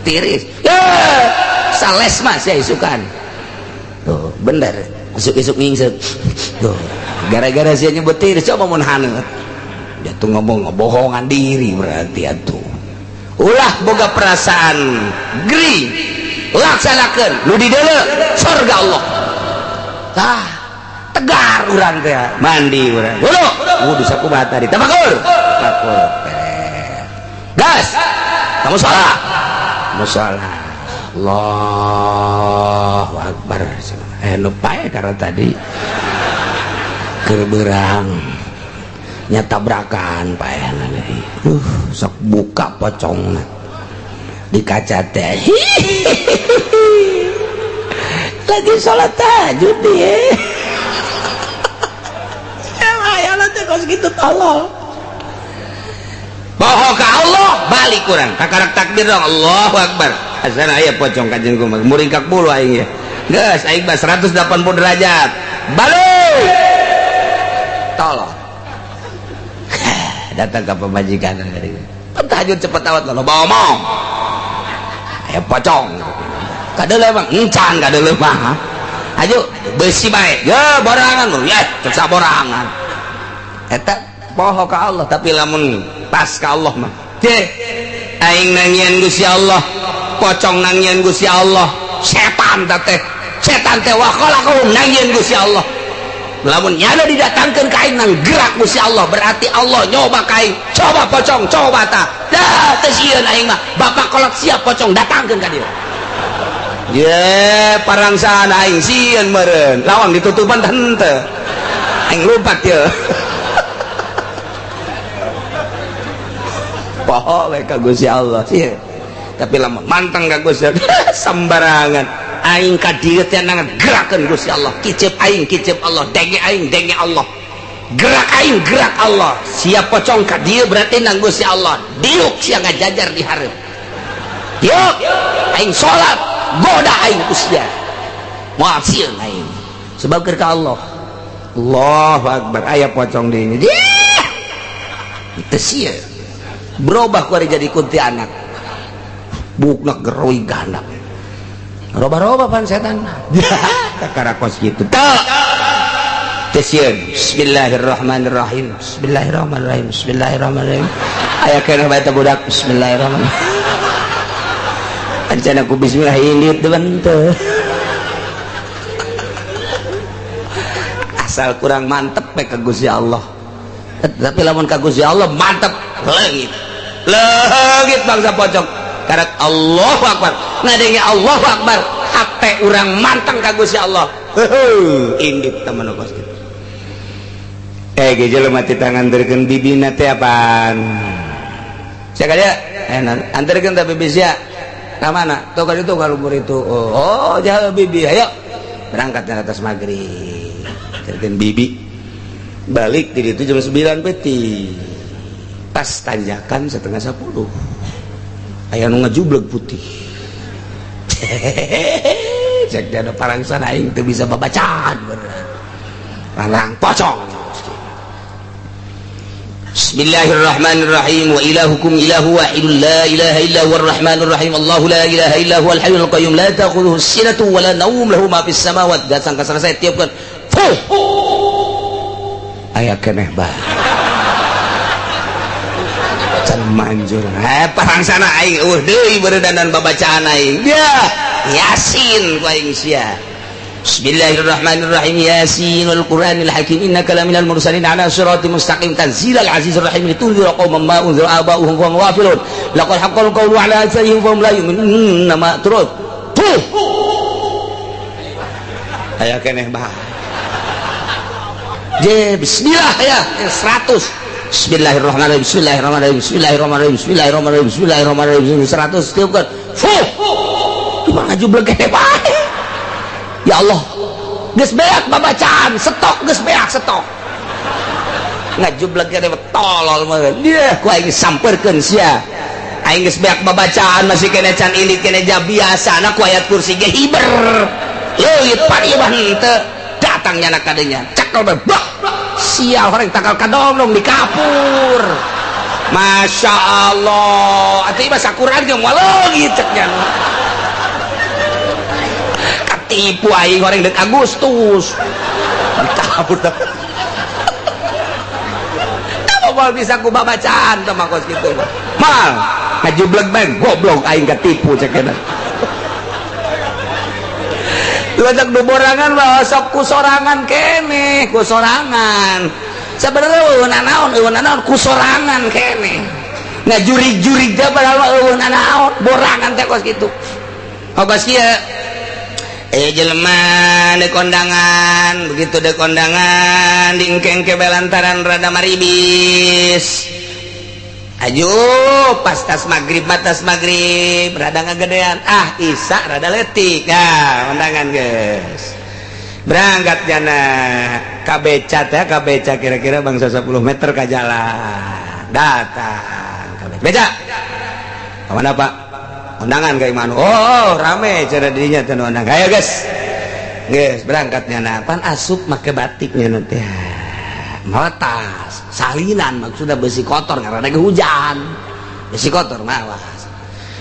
Tiris. Ya sales mah sia isukan. Tuh, bener. Isuk-isuk ngingsek. Tuh, gara-gara sia nyebut tiris coba mun haneut. Dia tuh ngomong ngebohongan diri berarti atuh. Ulah boga perasaan gering. Laksanakeun nu dideuleu surga Allah. Tah, tegar urang teh, mandi urang. Wudu, wudu sakumaha tadi? Tafakur. Tafakur. Gas. Kamu salat. Musala. Allahu Akbar. Nu pae karena tadi keur beurang nya tabrakan paehna deui. Sok buka pocongna di kaca teh. Lagi salat tahajud dia. Emang aya teh kos kitu tolol. Boho ka Allah balik kurang kakarak takbir dong Allahu Akbar. Asana aya pocong ka jeung kumaha muringkak bulu aing ya. Geus aing mah 180 derajat. Balik. Tolong. Datang ka pamajikan. Tahajud cepet awat lo bawa omong. Aya pocong. Kadeuleu mah encan kadeuleu mah. Aju beusi bae. Ye borangan lu ye cek saborangan. Eta poho ka Allah tapi lamun pas ka Allah mah. Ceh aing nangian Gusti Allah. Pocong nangian Gusti Allah, setan teh setan teh wa khalaqahum nangian Gusti Allah. Lamun nyana didatangkeun ka aing nang gerak Gusti Allah, berarti Allah nyoba ka aing. Coba pocong, coba ta. Dah teu sieun aing mah. Bapak kolot siap pocong datangkeun ka dieu. Ye, parangsaan aing sieun meureun. Lawang ditutupan henteu. Aing lompat ye. Poho we ka Gusti Allah sieun. Tapi lamun manteng ka Gusti Allah sembarangan. Aing ka dieu teh nang gerakeun Gusti Allah. Kicep aing, kicep Allah, denge aing, denge Allah. Gerak aing, gerak Allah. Siap pocong ka dieu berarti nang Gusti Allah. Diuk sia ngajajar di hareup. Diuk aing salat, goda aing ku sia. Moal sieun aing. Sebab keur ka Allah. Allahu Akbar, aya pocong di ini. Teu sieun. Berubah ku ari jadi kuntilanak. Bukna geroi gandap. Roba-roba pan setan. Kakara kos kitu. Teu sieun. Bismillahirrahmanirrahim. Bismillahirrahmanirrahim. Bismillahirrahmanirrahim. Aya keneh bae teh budak. Bismillahirrahmanirrahim. Acan aku bismillah ilit teu. Asal kurang mantep we ka Gusti Allah. Tapi lamun ka Gusti Allah mantep leungit. Leungit bangsa pocong. Karak Allahu Akbar. Ngadenge Allahu Akbar, hate urang manteng ka Gusti Allah. Heuh, indit temen kos kitu. Eh, ge jelema teh nganterkeun bibina teh apaan? Sia ka dia? Eh, anterkeun teh bibi sia. Ka mana? Tuh ka ditu ka luhur itu. Oh, jauh bibi. Ayo. Berangkat ke atas maghrib. Anterkeun bibi. Balik di ditu jam 9 peti. Pas tanjakan 9:30. Aya nu ngajubleg putih. Cek dia ada parangsan aing teu bisa babacaan bener. Parang pocong. Bismillahirrahmanirrahim. Wa ilahukum ilahu wahidun la ilaha illa huwar rahmanir rahim. Allahu la ilaha illa huwal hayyul qayyum la ta'khudhuhu sinatun wa la nawm lahu ma fis samawati. Datang ka selesai tiupkeun. Fuh. Aya keneh bae. Can manjur. Eh parangsana aing eueuh deui beuredanan babacaan aing. Dia Yasin ku aing sia. Bismillahirrahmanirrahim. Yasin wal Qur'anil Hakim innaka laminal mursalin ala siratim mustaqim tanzilal azizir rahim litunzira qauman ma unzira aba'uhum fa hum ghafilun laqad haqqal qawlu ala aktsarihim fa hum la yu'minun nama turut. Puh. Aya keneh bae. Je bismillah ya 100. Bismillahirrahmanirrahim. Bismillahirrahmanirrahim. Bismillahirrahmanirrahim. Bismillahirrahmanirrahim. Bismillahirrahmanirrahim. 100 tiupkeun. Fuh. Cuma ngajubleg keneh bae. Ya Allah, geus beak babacaan, stok geus beak stok. Ngajubleg keneh tolol mah. Dia ku aing samperkeun sia. Aing geus beak babacaan masih keneh can ilit keneh ja biasana ku ayat kursi ge hiber. Leuit pan ieu mah henteu. Datang nyana kadenya. Cekel bae. Sial horeng tangkal kadongdong di kapur. Masya Allah. Atuh ieu mah sakuran ge moal leungit cek nya. Katipu aing horeng deuk Agustus. Kabur dah. Moal bisa ku babacaan teh mah kos kitu. Mal, ngajubleg bae goblok aing katipu cek eta. Ledak du borangan mah sok ku sorangan keneh, ku sorangan. Sebenarnya eueuh nanaon, eueuh nanaon ku sorangan keneh. Ngajurig-jurig teh padahal mah eueuh nanaon, borangan teh kos kitu. Kos kieu. Jelema dek kondangan, begitu dek kondangan diengke-engke belantaran rada maribis. Ayo pas tas maghrib, tas maghrib rada ngagedean, ah isa rada leutik. Nah, kondangan guys. Berangkat jana ka beca teh, ka beca kira-kira bangsa 10 meter ka jalan. Datang ka beca. Beca. Ka mana, Pak? Undangan ka imah. Oh, rame cara dirinya teh undangan. Ayo guys. Geus berangkatnya nah, pan asup make batiknya nanti. Mawa tas, salinan maksudnya besi kotor karena lagi hujan. Besi kotor mawa.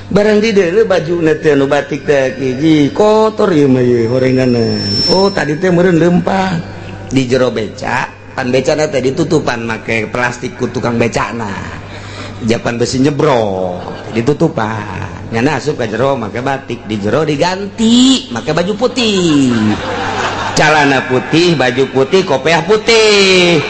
Barang di deuleu bajuna teh nu batik teh hiji kotor ieu mah ieu horenganan. Oh, tadi teh meureun leumpang di jero beca, pan becana teh ditutupan make plastik ku tukang becana. Japan besi nyebrok ditutupan. Nyana asup ka jero make batik, di jero diganti make baju putih. Celana putih, baju putih, kopiah putih.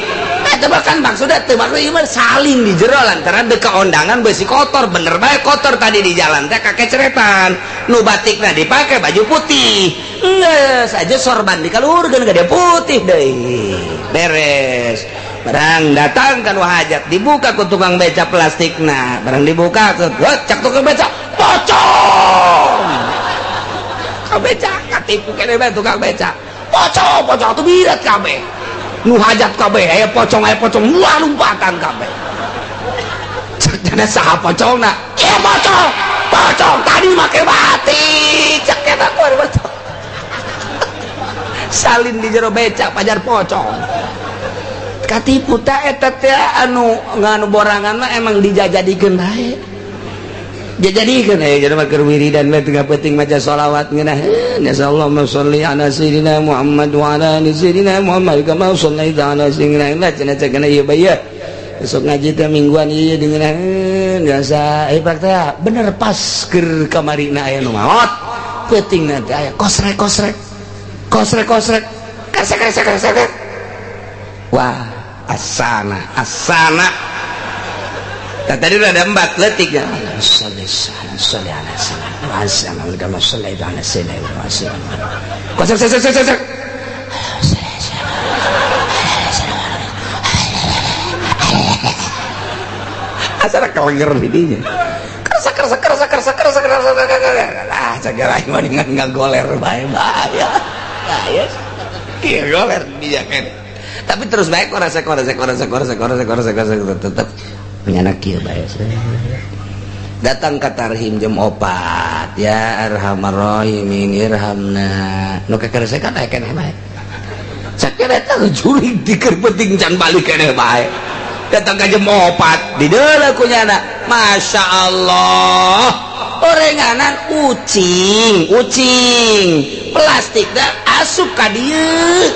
Eta bahkan maksudnya teu maksud ieu mah salin di jero lantaran dek kondangan besi kotor, bener bae kotor tadi di jalan teh kakeceretan. Nu batikna dipake baju putih. Geus aja sorban dikaluhurkeun ka dia putih deui. Beres. Barang datang kan hajat dibuka ku tukang beca plastikna, barang dibuka ke cak tukang beca pocong. Tukang beca katipu keneh bae tukang beca. Pocong, pocong tuh birat kabeh. Nu hajat kabeh aya pocong, aya pocong, wah lompatan kabeh. Cek jana saha pocongna? Ieu pocong. Pocong tadi make batik. Cek eta ku pocong. Salin di jero beca pajar pocong. Katipu ta eta teh anu nganu borangan mah emang dijajadikeun bae. Dijadikeun aya jelema keur wiridan we tengah peuting maca sholawat ngeunah. Nasallahu sholli ala sayyidina Muhammad wa ala ali sayyidina Muhammad kama shallaita ala sayyidina Muhammad. Cenah cenah ieu bae. Besok ngaji teh mingguan ieu dengeun biasa. Eh praktek bener pas keur kamarina aya nu maot. Peutingna teh aya kosrek kosrek. Kosrek kosrek. Kresek kresek kresek. Wah, Asana asana. Tadi udah ada 4 letik ya. Asal kelenger didinya. Kerasa kerasa kerasa kerasa kerasa kerasa. Ah, cagara aing mah ngagoler bae bahaya. Bahaya. Kieu goler didinya kan. Tapi terus bae korasa korasa korasa korasa korasa korasa korasa tetep penyanak kieu bae. Datang ke tarhim jam 4 ya arhamar rahimin irhamna. Nu kakeresekan aya keneh bae. Sakira eta jurig dikeun penting can balik keneh bae. Datang ke jam 4 di deuleu ku nyana. Masya Allah. Orenganan ucing, ucing plastik dah asup ka dieu.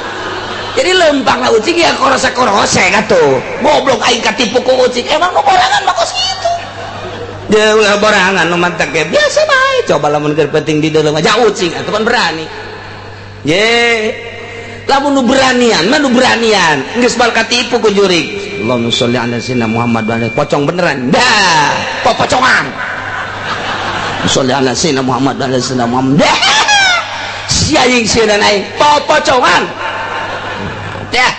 Jadi lempang lah ucing ya korose-korose atuh. Goblok aing katipu ku ucing. Emang nu borangan mah kos kitu. Dia ulah borangan nu mantak ge biasa bae. Coba lamun keur penting di dalam aja ucing atuh pan berani. Ye. Lamun nu beranian mah nu beranian. Geus bal katipu ku jurig. Allahumma sholli ala sayyidina Muhammad wa ala pocong beneran. Dah, popocongan. Sholli ala sayyidina Muhammad wa ala sayyidina Muhammad. Dah. Si aing sieun aing popocongan. Dah,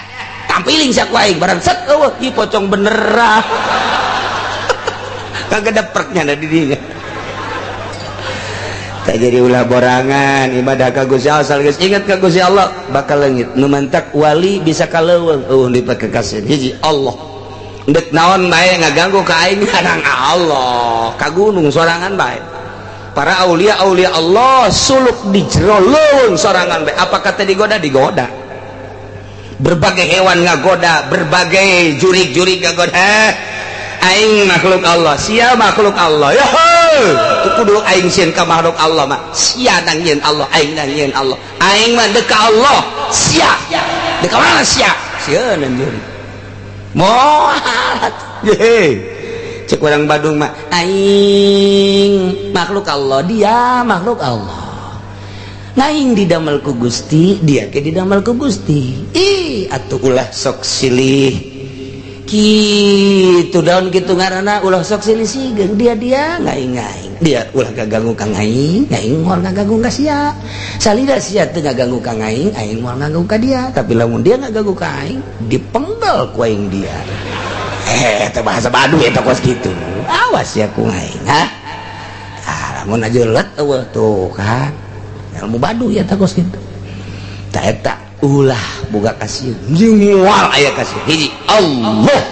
tampiling sia ku aing barang set eueuh ieu pocong beneran. Kagak dapreknya da di dinya. Tak jadi ulah borangan ibadah ka Gusti Allah asal geus ingat ka Gusti Allah bakal leungit. Nu mantak wali bisa ka leuweung eueuh dipakekasieun hiji Allah. Ndek naon bae ngaganggu ka aing kadang Allah, ka gunung sorangan bae. Para aulia aulia Allah suluk di jero leuweung sorangan bae. Apa kata digoda? Digoda. Berbagai hewan ngagoda, berbagai jurig-jurig ngagoda. Aing makhluk Allah, sia makhluk Allah. Yo, tu kudu aing sieun ka makhluk Allah mah. Sia nang yeun Allah, aing nang yeun Allah. Aing mah deuk ka Allah, sia. Deuk ka mana sia? Sieun jurig. Moal. Ye. Cek urang Badung mah, aing makhluk Allah, dia makhluk Allah. Ngaing didamel ku Gusti, dia ke didamel ku Gusti. Ih, atuh ulah sok silih. Kitu daun kitu ngaranna ulah sok silih sigeung, dia dia ngaing ngaing. Dia ulah gaganggu ka ngaing, ngaing moal ngaganggu ka sia. Salida sia teu ngaganggu ka ngaing, aing moal ngaganggu ka dia. Tapi lamun dia ngaganggu ka aing, dipenggal ku aing dia. Eta bahasa Baduy eta kos kitu. Awas ya ku ngaing, ha? Ah, lamun aja let eueuh tuh kan. Ilmu Baduy eta kos kitu. Ta eta ulah boga kasieun. Jeung moal aya kasieun. Hiji Allah.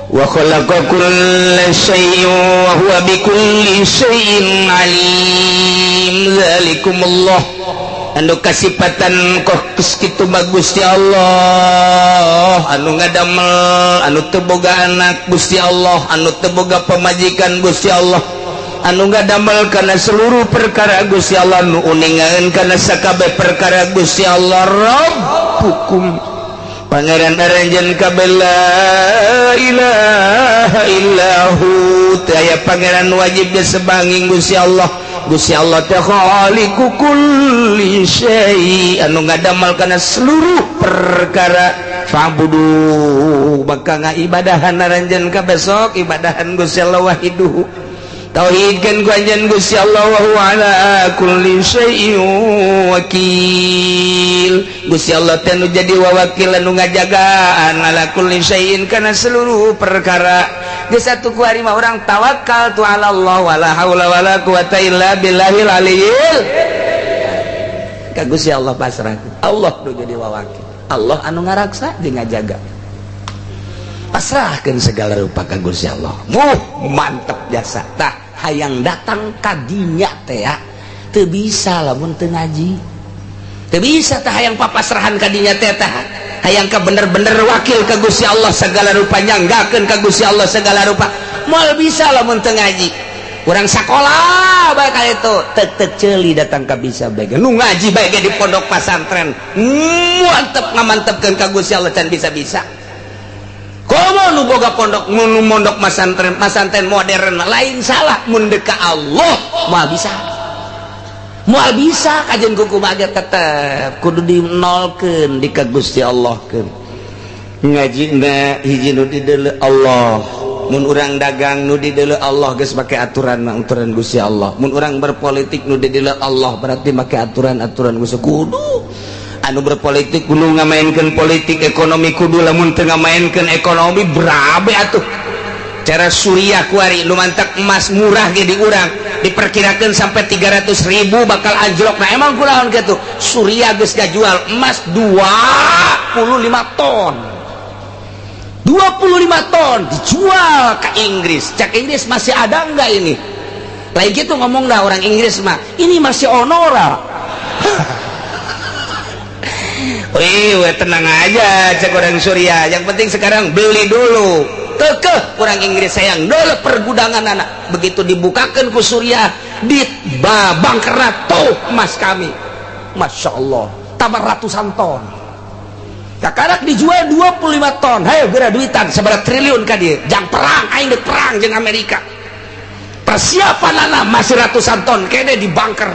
Wa khalaqa kulla syai'in wa huwa bikulli syai'in alim. Zalikumullah. Anu kasipatan kos kitu mah Gusti Allah, anu ngadamel, anu teu boga anak Gusti Allah, anu teu boga pamajikan Gusti Allah, anu ngadamel kana seluruh perkara Gusti Allah, nu uningaeun kana sakabeh perkara Gusti Allah. Rabbukum pangeran aranjeun kabeh la ilaha illahu. Teu aya pangeran wajib disebanging Gusti Allah. Gusti Allah teh khaliqu kulli syai, anu ngadamel kana seluruh perkara. Fa'budu, maka ngaibadahan aranjeun kabeh sok ibadahan Gusti Allah wahiduhu. Tauhidkeun ku anjeun Gusti Allah wa huwa ala kulli syai'in wakil. Gusti Allah teh nu jadi wawakil anu ngajagaan ala kulli syai'in kana seluruh perkara. Geus satu ku ari mah urang tawakal tu ala Allah wala haula wala quwata illa billahil aliyil. Ka Gusti Allah pasrah. Allah nu jadi wawakil. Allah anu ngaraksa jeung ngajaga. Pasrahkeun segala rupa ka Gusti Allah. Muh mantep jasa. Tah hayang datang ka dinya teh ya teu bisa lamun teu ngaji. Teu bisa tah hayang papasrahan ka dinya teh tah. Hayang ka bener-bener wakil ka Gusti Allah segala rupa, nyanggakeun ka Gusti Allah segala rupa. Moal bisa lamun teu ngaji. Urang sakola bae ka itu tek-tek ceuli datang ka bisa bae. Nu ngaji bae ge di pondok pasantren. Mantep ngamantepkeun ka Gusti Allah can bisa-bisa. Komo nu boga pondok nu mondok masantren, masantren modern lain salah mun deuk ka Allah moal bisa. Moal bisa kajian kuku mah ge tetep kudu dinolkeun di ka Gusti Allahkeun. Ngaji na hiji nu dideuleu Allah. Mun urang dagang nu dideuleu Allah geus make aturan mah aturan Gusti Allah. Mun urang berpolitik nu dideuleu Allah berarti make aturan-aturan Gusti. Kudu anu berpolitik kudu ngamainkeun politik ekonomi, kudu lamun teu ngamainkeun ekonomi berabe atuh. Cara Suriah kuari nu mantak emas murah ge di urang diperkirakan sampai 300.000 bakal anjlok. Nah emang kunaon kitu? Suriah geus ngajual emas 25 ton. 25 ton dijual ke Inggris. Cak Inggris masih ada enggak ini? Lain gitu ngomong dah orang Inggris mah. Ini masih onora. Wih, tenang aja cek orang Suriah. Yang penting sekarang beli dulu. Kekeh orang Inggris sayang dulu pergudangan anak. Begitu dibukakan ku Suriah di bangkerat tuh emas kami. Masya Allah, tambah ratusan ton. Kakarak dijual 25 ton. Hayo geura duitan sabaraha triliun ka dieu. Jang perang aing deuk perang jeung Amerika. Persiapan anak masih ratusan ton kene di bunker.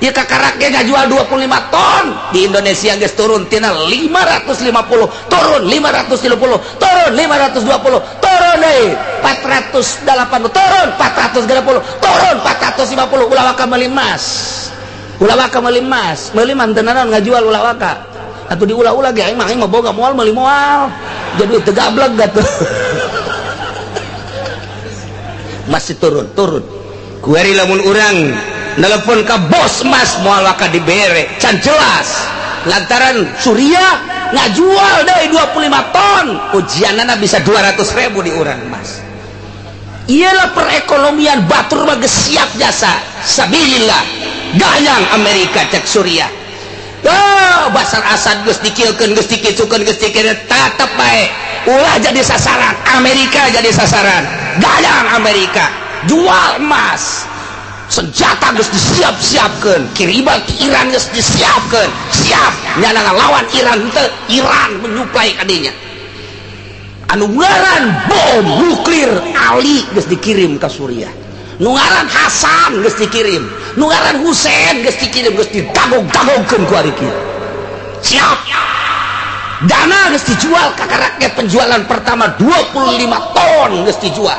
Ya kakarak ge ngajual 25 ton. Di Indonesia geus turun tina 550, turun 530, turun 520, turun deui 480, turun 430, turun 450. Ulah waka meuli emas. Ulah waka meuli emas, meuli mah teu nanaon ngajual ulah waka. Atuh diulah-ulah ge aing mah boga moal meuli moal. Jadi teu gablek atuh. Masih turun, turun. Kuari lamun urang nelpon ka bos emas moal waka dibere, can jelas. Lantaran Suriah ngajual deui 25 ton, ujianana bisa 200.000 di urang emas. Iyalah perekonomian batur mah geus siap jasa. Sabilillah. Gayang Amerika cek Suriah. Oh, Basar Asad geus dikilkeun, geus dikitukeun, geus dikira tetep bae. Ulah jadi sasaran, Amerika jadi sasaran. Gayang Amerika, jual emas. Senjata geus disiap-siapkeun, kiriman ke Iran geus disiapkeun. Siap nyana ngalawan Iran teu, Iran menyuplai kadinya. Anu ngaran bom nuklir Ali geus dikirim ka Suriah. Nu ngaran Hasan geus dikirim, nu ngaran Husein geus dikirim, geus didagog-dagogkeun ku ari kieu. Siap. Dana geus dijual kakaraknya penjualan pertama 25 ton geus dijual.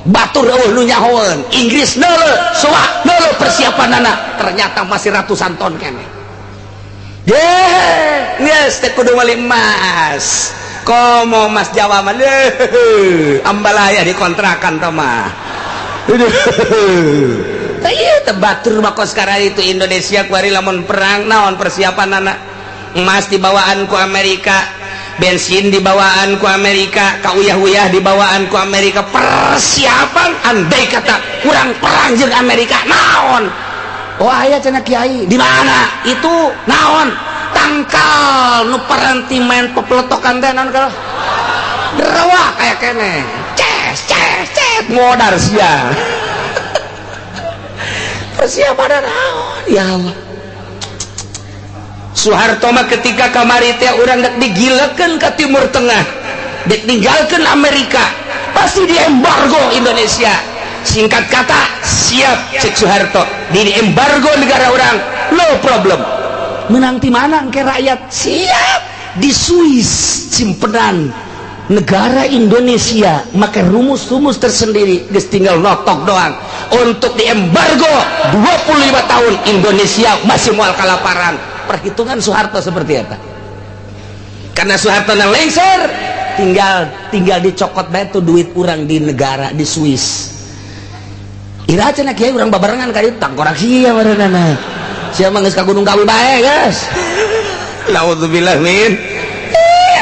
Batur eueuh nu nyahoeun, Inggris neuleuh, soa neuleuh persiapanana, ternyata masih ratusan ton keneh. Ye, geus teh kudu meuli emas. Komo emas Jawa mah leuh, ambalaya dikontrakan tah mah. Ieu teh batur mah kos sekarang itu Indonesia kuari lamun perang naon persiapanana. Emas dibawaan ku Amerika, bensin dibawaan ku Amerika, kauyah-uyah dibawaan ku Amerika. Persiapan andai kata kurang perang jeung Amerika naon? Oh aya cenah kiai, di mana? Itu naon? Tangkal nu paranti main pepeletokan teh naon kalau? Derewa kaya keneh. Ces ces ces modar sia. Persiapan naon? Ya Allah. Soeharto mah ketika kamari teh urang dek digilekeun ka Timur Tengah, dek ninggalkeun Amerika, pasti diembargo Indonesia. Singkat kata, siap cek Soeharto, di embargo negara orang, no problem. Menang ti mana engke rakyat? Siap di Swiss simpenan negara Indonesia make rumus-rumus tersendiri, geus tinggal notok doang. Untuk diembargo 25 tahun Indonesia masih moal kalaparan. Perhitungan Soeharto seperti apa? Karena Soeharto na lengser, tinggal dicokot bae tuh duit urang di negara di Swiss. Ira cenah kiai urang babarengan ka dieu tangkorak sia barenana. Sia mah geus ka Gunung Kawi bae, guys. Naudzubillah min.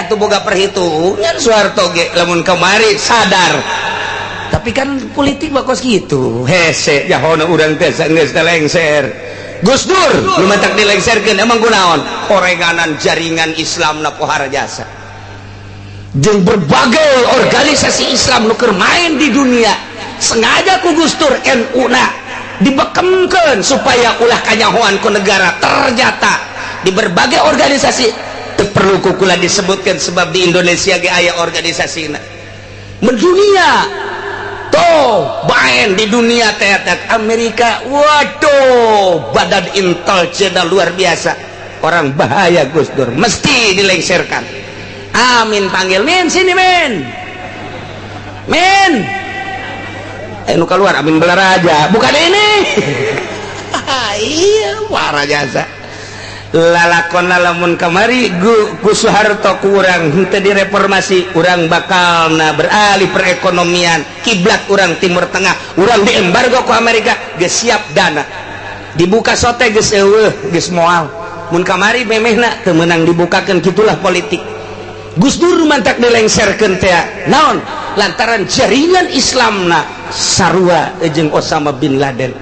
Atuh boga perhitungan Soeharto ge lamun kamari sadar. Tapi kan politik mah kos kitu. Hese jahona urang teh geus teh lengser. Gus Dur nu matak dilengserkeun emang kunaon? Oreganan jaringan Islam na pohara jasa. Jeung berbagai organisasi Islam nu keur main di dunia sengaja ku Gus Dur NU na dibekemkeun supaya ulah kanyahoan ku negara. Ternyata di berbagai organisasi teu perlu kukula disebutkan sebab di Indonesia ge aya organisasina mendunia. Tuh baen di dunia teater Amerika, waduh badan intelijen luar biasa, orang bahaya Gus Dur mesti dilengserkan. Amin panggil Min sini Min. Min. Nu keluar Amin Balaraja, bukan ini. Iya, parah jasa. Lalakon lamun kamari ku Soeharto kurang henteu direformasi, urang bakal na beralih perekonomian kiblat urang Timur Tengah, urang diembargo ku Amerika, geus siap dana. Dibuka sote geus eueuh, geus moal. Mun kamari memehna teu meunang dibukakeun, kitulah politik. Gus Dur mantak dilengserkeun teh. Naon? Lantaran jaringan Islamna sarua jeung Osama bin Laden.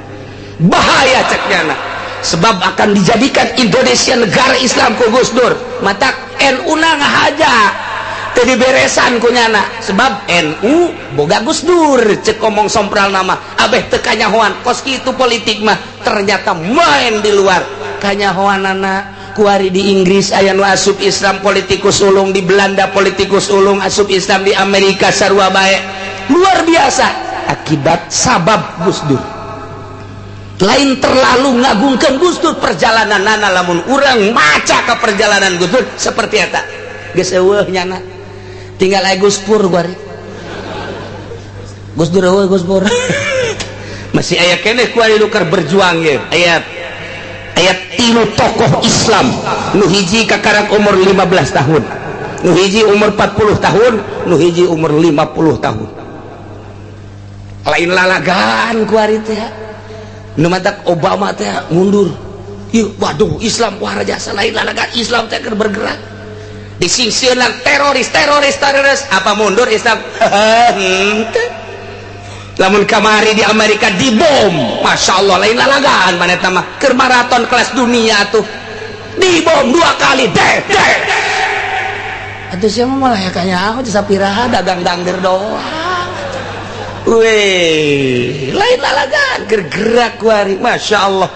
Bahaya cek nyana. Sebab akan dijadikan Indonesia negara Islam ku Gus Dur. Matak NU na ngahaja teu diberesan ku nyana. Sebab NU boga Gus Dur cek ngomong sompral nama abeh teu kanyahoan kos kitu politik mah ternyata main di luar kanyahoanana. Kuari di Inggris aya nu asup Islam politikus ulung, di Belanda politikus ulung asup Islam, di Amerika sarua bae. Luar biasa akibat sabab Gus Dur. Lain terlalu ngagungkan Gus Dur perjalanan nana, lamun urang maca ke perjalanan Gus Dur seperti eta geus eueuh nyana, tinggal aya Gus Pur kuari. Gus Dur eueuh, Gus Pur masih aya keneh kuari nu keur berjuang ye. Aya aya tilu tokoh Islam, nu hiji kakarak umur 15 tahun, nu hiji umur 40 tahun, nu hiji umur 50 tahun. Lain lalagan kuari teh. Nu matak Obama teh mundur. Ieu waduh Islam wah jasa, lain lalagan Islam teh keur bergerak. Disingsieunan teroris teroris teroris, apa mundur Islam? Henteu. Lamun kamari di Amerika dibom, Masya Allah lain lalagan mana eta mah keur maraton kelas dunia tuh dibom 2 kali deh deh. Atuh sia mah malah kanya aku sapiraha dagang dangder doang. Weh, lain lalagan keur gerak kuari, Masya Allah.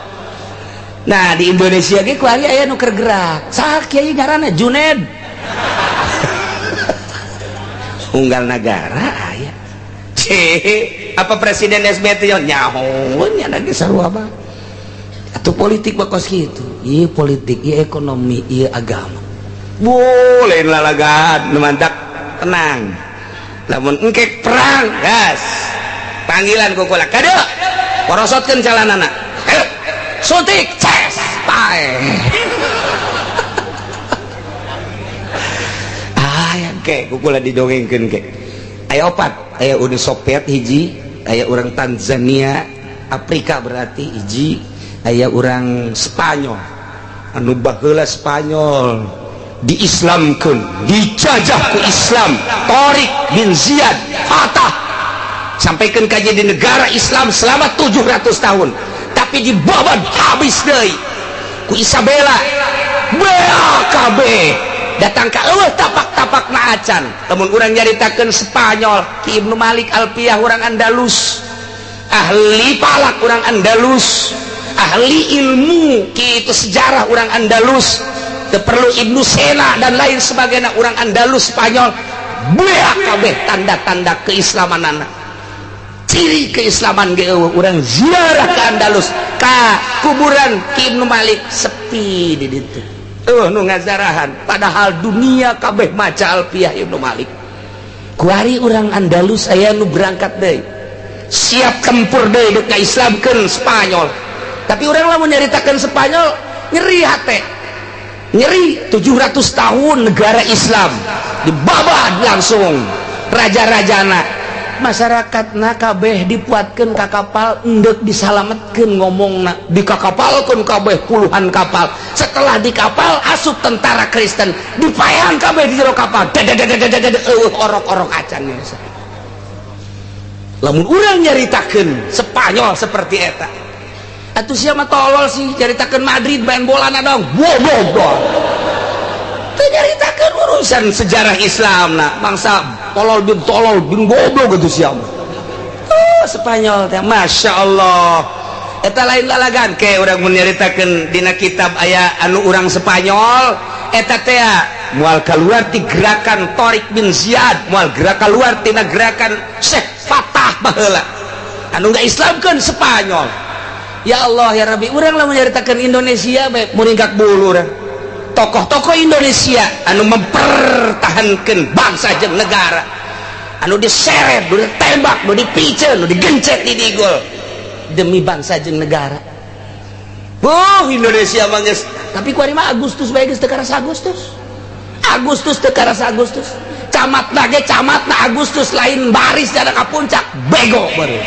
Nah di Indonesia ge kuari aya nu keur gerak. Saha kiai ngaranna Juned. Unggal nagara aya. Apa Presiden SBY nyaho nya lagi sarua mah. Atuh politik mah kos kitu. Ieu politik, ieu ekonomi, ieu agama. Boleh lalagan nu mantak tenang. Lamun engkek perang, gas. Panggilan ku kula. Kade. Porosotkeun calanana. Suntik, ces, pae. Aya ke ku kula didongengkeun ke. Aya opat, aya Uni Soviet hiji, aya urang Tanzania, Afrika berarti hiji, aya urang Spanyol. Anu baheula Spanyol diislamkeun, dijajah ku Islam, Tariq bin Ziyad Fatah. Sampaikan ka jadi negara Islam selama 700 tahun, tapi dibabat habis deui ku Isabella. BAKB datang ka eueuh tapak-tapak na acan. Lamun urang nyaritakeun Spanyol, Ki Ibnu Malik Alfiyah urang Andalus, ahli palak urang Andalus, ahli ilmu kitu sejarah urang Andalus, teu perlu Ibnu Sena dan lain sebagainya urang Andalus Spanyol. BAKB tanda-tanda keislamanana, ciri keislaman ge eueuh. Urang ziarah ke Andalus ka kuburan Ki Ibnu Malik sepi di ditu. Nu ngazarahan padahal dunia kabeh maca Alfiyah Ibnu Malik. Kuari urang Andalus aya nu berangkat deui, siap tempur deui deuk ngaislamkeun Spanyol. Tapi urang lamun nyaritakeun Spanyol nyeri hate, nyeri. 700 tahun negara Islam dibabad langsung raja-rajana, masyarakatna kabeh dipuatkeun ka kapal endek disalametkeun ngomongna, dikakapalkeun kabeh puluhan kapal. Setelah di kapal asup tentara Kristen dipaehan kabeh di jero kapal, dadadadadadad eueuh orok-orok acan. Lamun urang nyaritakeun Spanyol seperti eta, atuh sia mah tolol sih nyaritakeun Madrid main bola na dong, bodoh. Teu nyaritakeun urusan sejarah Islam na, bangsa tolol bin goblok gitu sia mah. Oh, Spanyol teh Masya Allah. Eta lain lalagan ke urang mun nyaritakeun dina kitab aya anu urang Spanyol eta teh moal keluar ti gerakan Tariq bin Ziyad, moal gerak keluar tina gerakan Syekh Fatah baheula anu ngaislamkeun Spanyol. Ya Allah ya Rabbi, urang lamun nyaritakeun Indonesia bae muringkak bulu urang. Tokoh-tokoh Indonesia anu mempertahankan bangsa jeung negara anu diseret, nu ditembak, nu dipiceun, nu digencet di digol demi bangsa jeung negara. Oh, Indonesia mah geus, tapi kuari mah Agustus bae geus teu karasa Agustus. Agustus teu karasa Agustus. Camat ge camatna Agustus lain baris jada ka puncak, bego baru.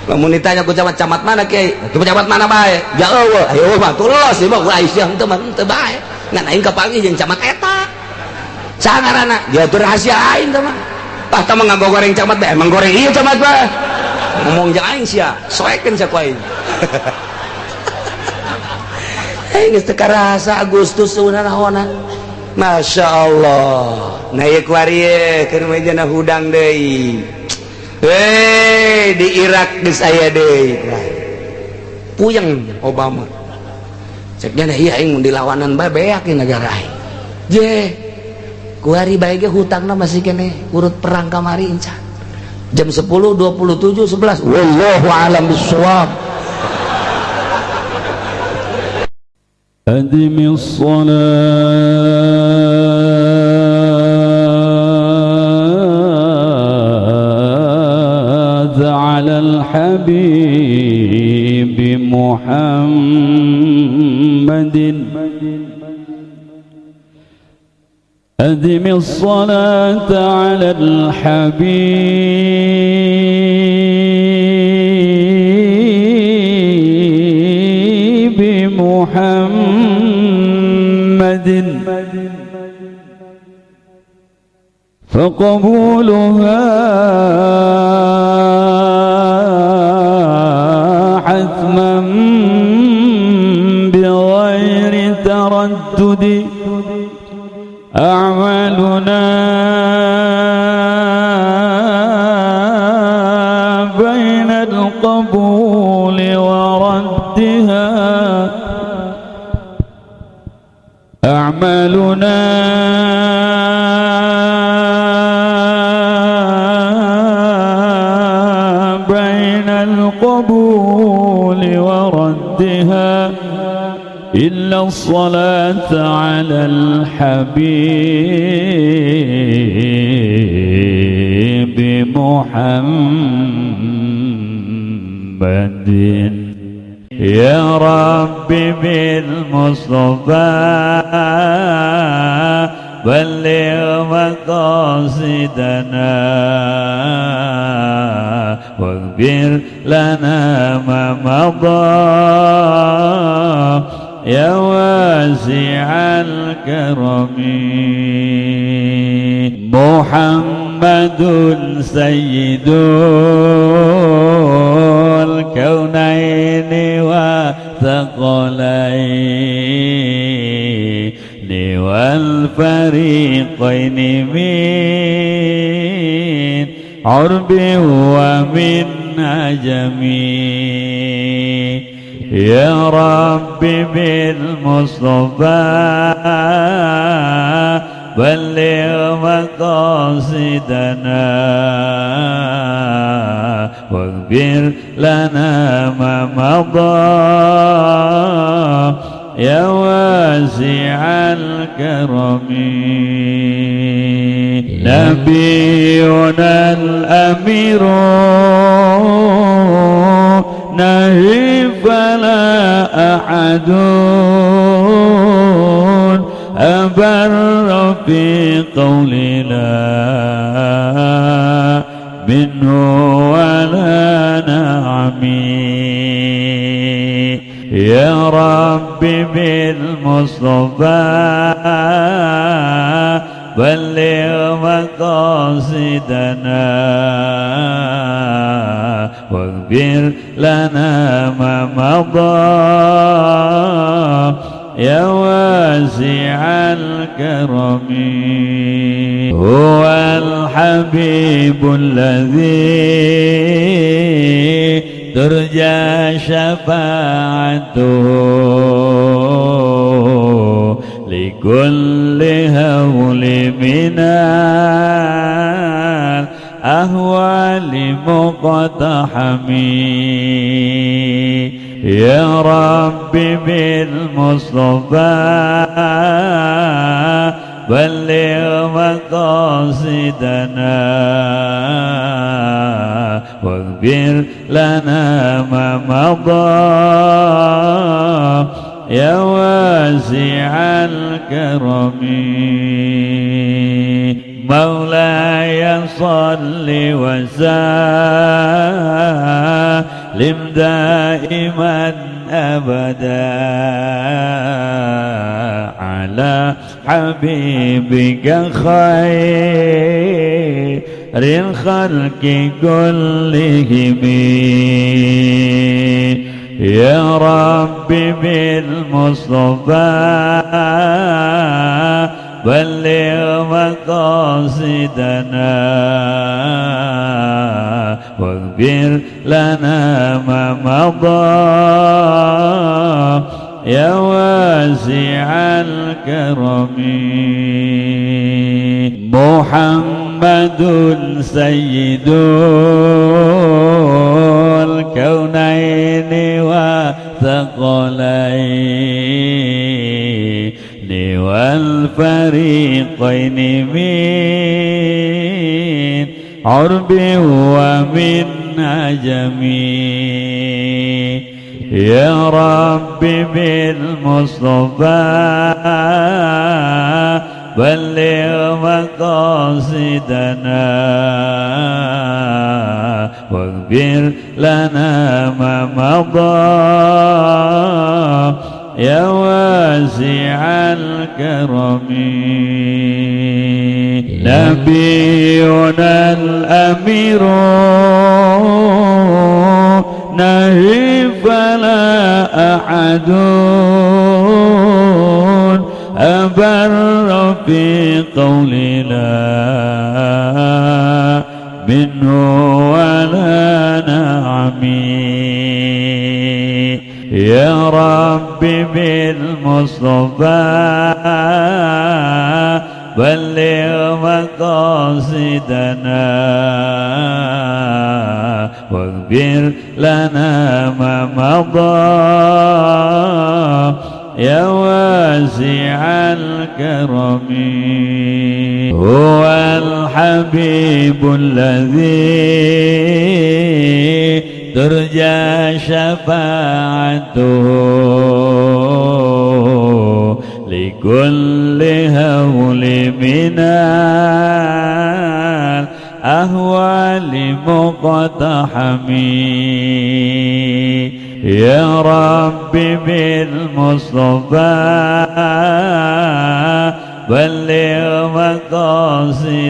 Lamun ditanya ku camat, camat mana kiai? Camat mana bae? Ja eueuh, ayo mah tulos ieu mah Aisyah henteu mah henteu bae. Ngan aing kapanggih jeung camat eta. Saha ngaranna? Dia tuh rahasia aing teh mah. Tah tah mah ngagoreng camat bae, emang goreng ieu camat bae. Ngomong jeung aing sia, soekeun sia ku aing. Aing geus teu karasa Agustus naonan. Masya Allah. Nah ieu kuari ye keur mejana hudang deui. Hei, di Irak geus aya deui. Puyeng Obama. Ceknya dah iya aing mun dilawanan bae beak di negara aing. Je. Kuari bae ge hutangna masih keneh urut perang kamari encan. Jam 10 27 11. Wallahu a'lam bissawab. Adimis shalat على الحبيب محمد أدم الصلاة على الحبيب محمد فقبولها حتما بغير تردد أعمالنا بين القبول وردها أعمالنا بين القبول وردها إلا الصلاة على الحبيب محمد يا رب بالمصطفى بلغ مقاصدنا واغفر لنا ما مضى يا واسع الكرم محمد سيد الكونين والثقلين والفريقين من عرب ومن عجم يا رب بالمصطفى بلغ مقاصدنا واغفر لنا ما مضى يا واسع الكرم نبينا الأمير نهي فلا أحد أبر في قولنا منه ولا نعمي يا رب بالمصطفى بلغ مقاصدنا واغفر لنا ما مضى يا واسع الكرم هو الحبيب الذي ترجى شفاعته لكل هول من الأهوال مقتحم. يا رب بالمصطفى بلغ مقاصدنا واغفر لنا ما مضى يا واسع الكرم. مولاي صل وسلم دائما أبدا على حبيبك خير الخلق كلهم. يا رب بالمصطفى بلغ مقاصدنا واغفر لنا ما مضى يا واسع الكرم. محمد سيد الكونين والثقلين والفريقين من عرب ومن عجم. يا رب بالمصطفى بلغ مقاصدنا واغفر لنا ما مضى يا واسع الكرم. نبينا الأمير نهي فلا أحد أبر في قولنا منه ولا نعمي. يا رب بالمصطفى بلغ مقاصدنا واغفر لنا ما مضى يا واسع الكرم. هو الحبيب الذي ترجى شفاعته لكل هول من الأهوال مقتحم. يا رب بالمصطفى بلغ مقاصدنا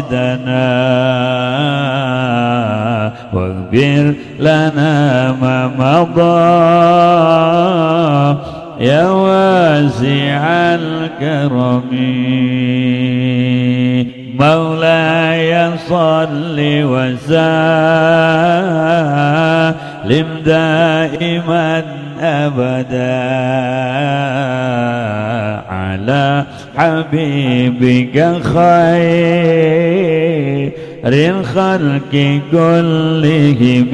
واغفر لنا ما مضى يا واسع الكرم. مولاي صل وسلم دائما أبدا على حبيبك خير الخلق كلهم.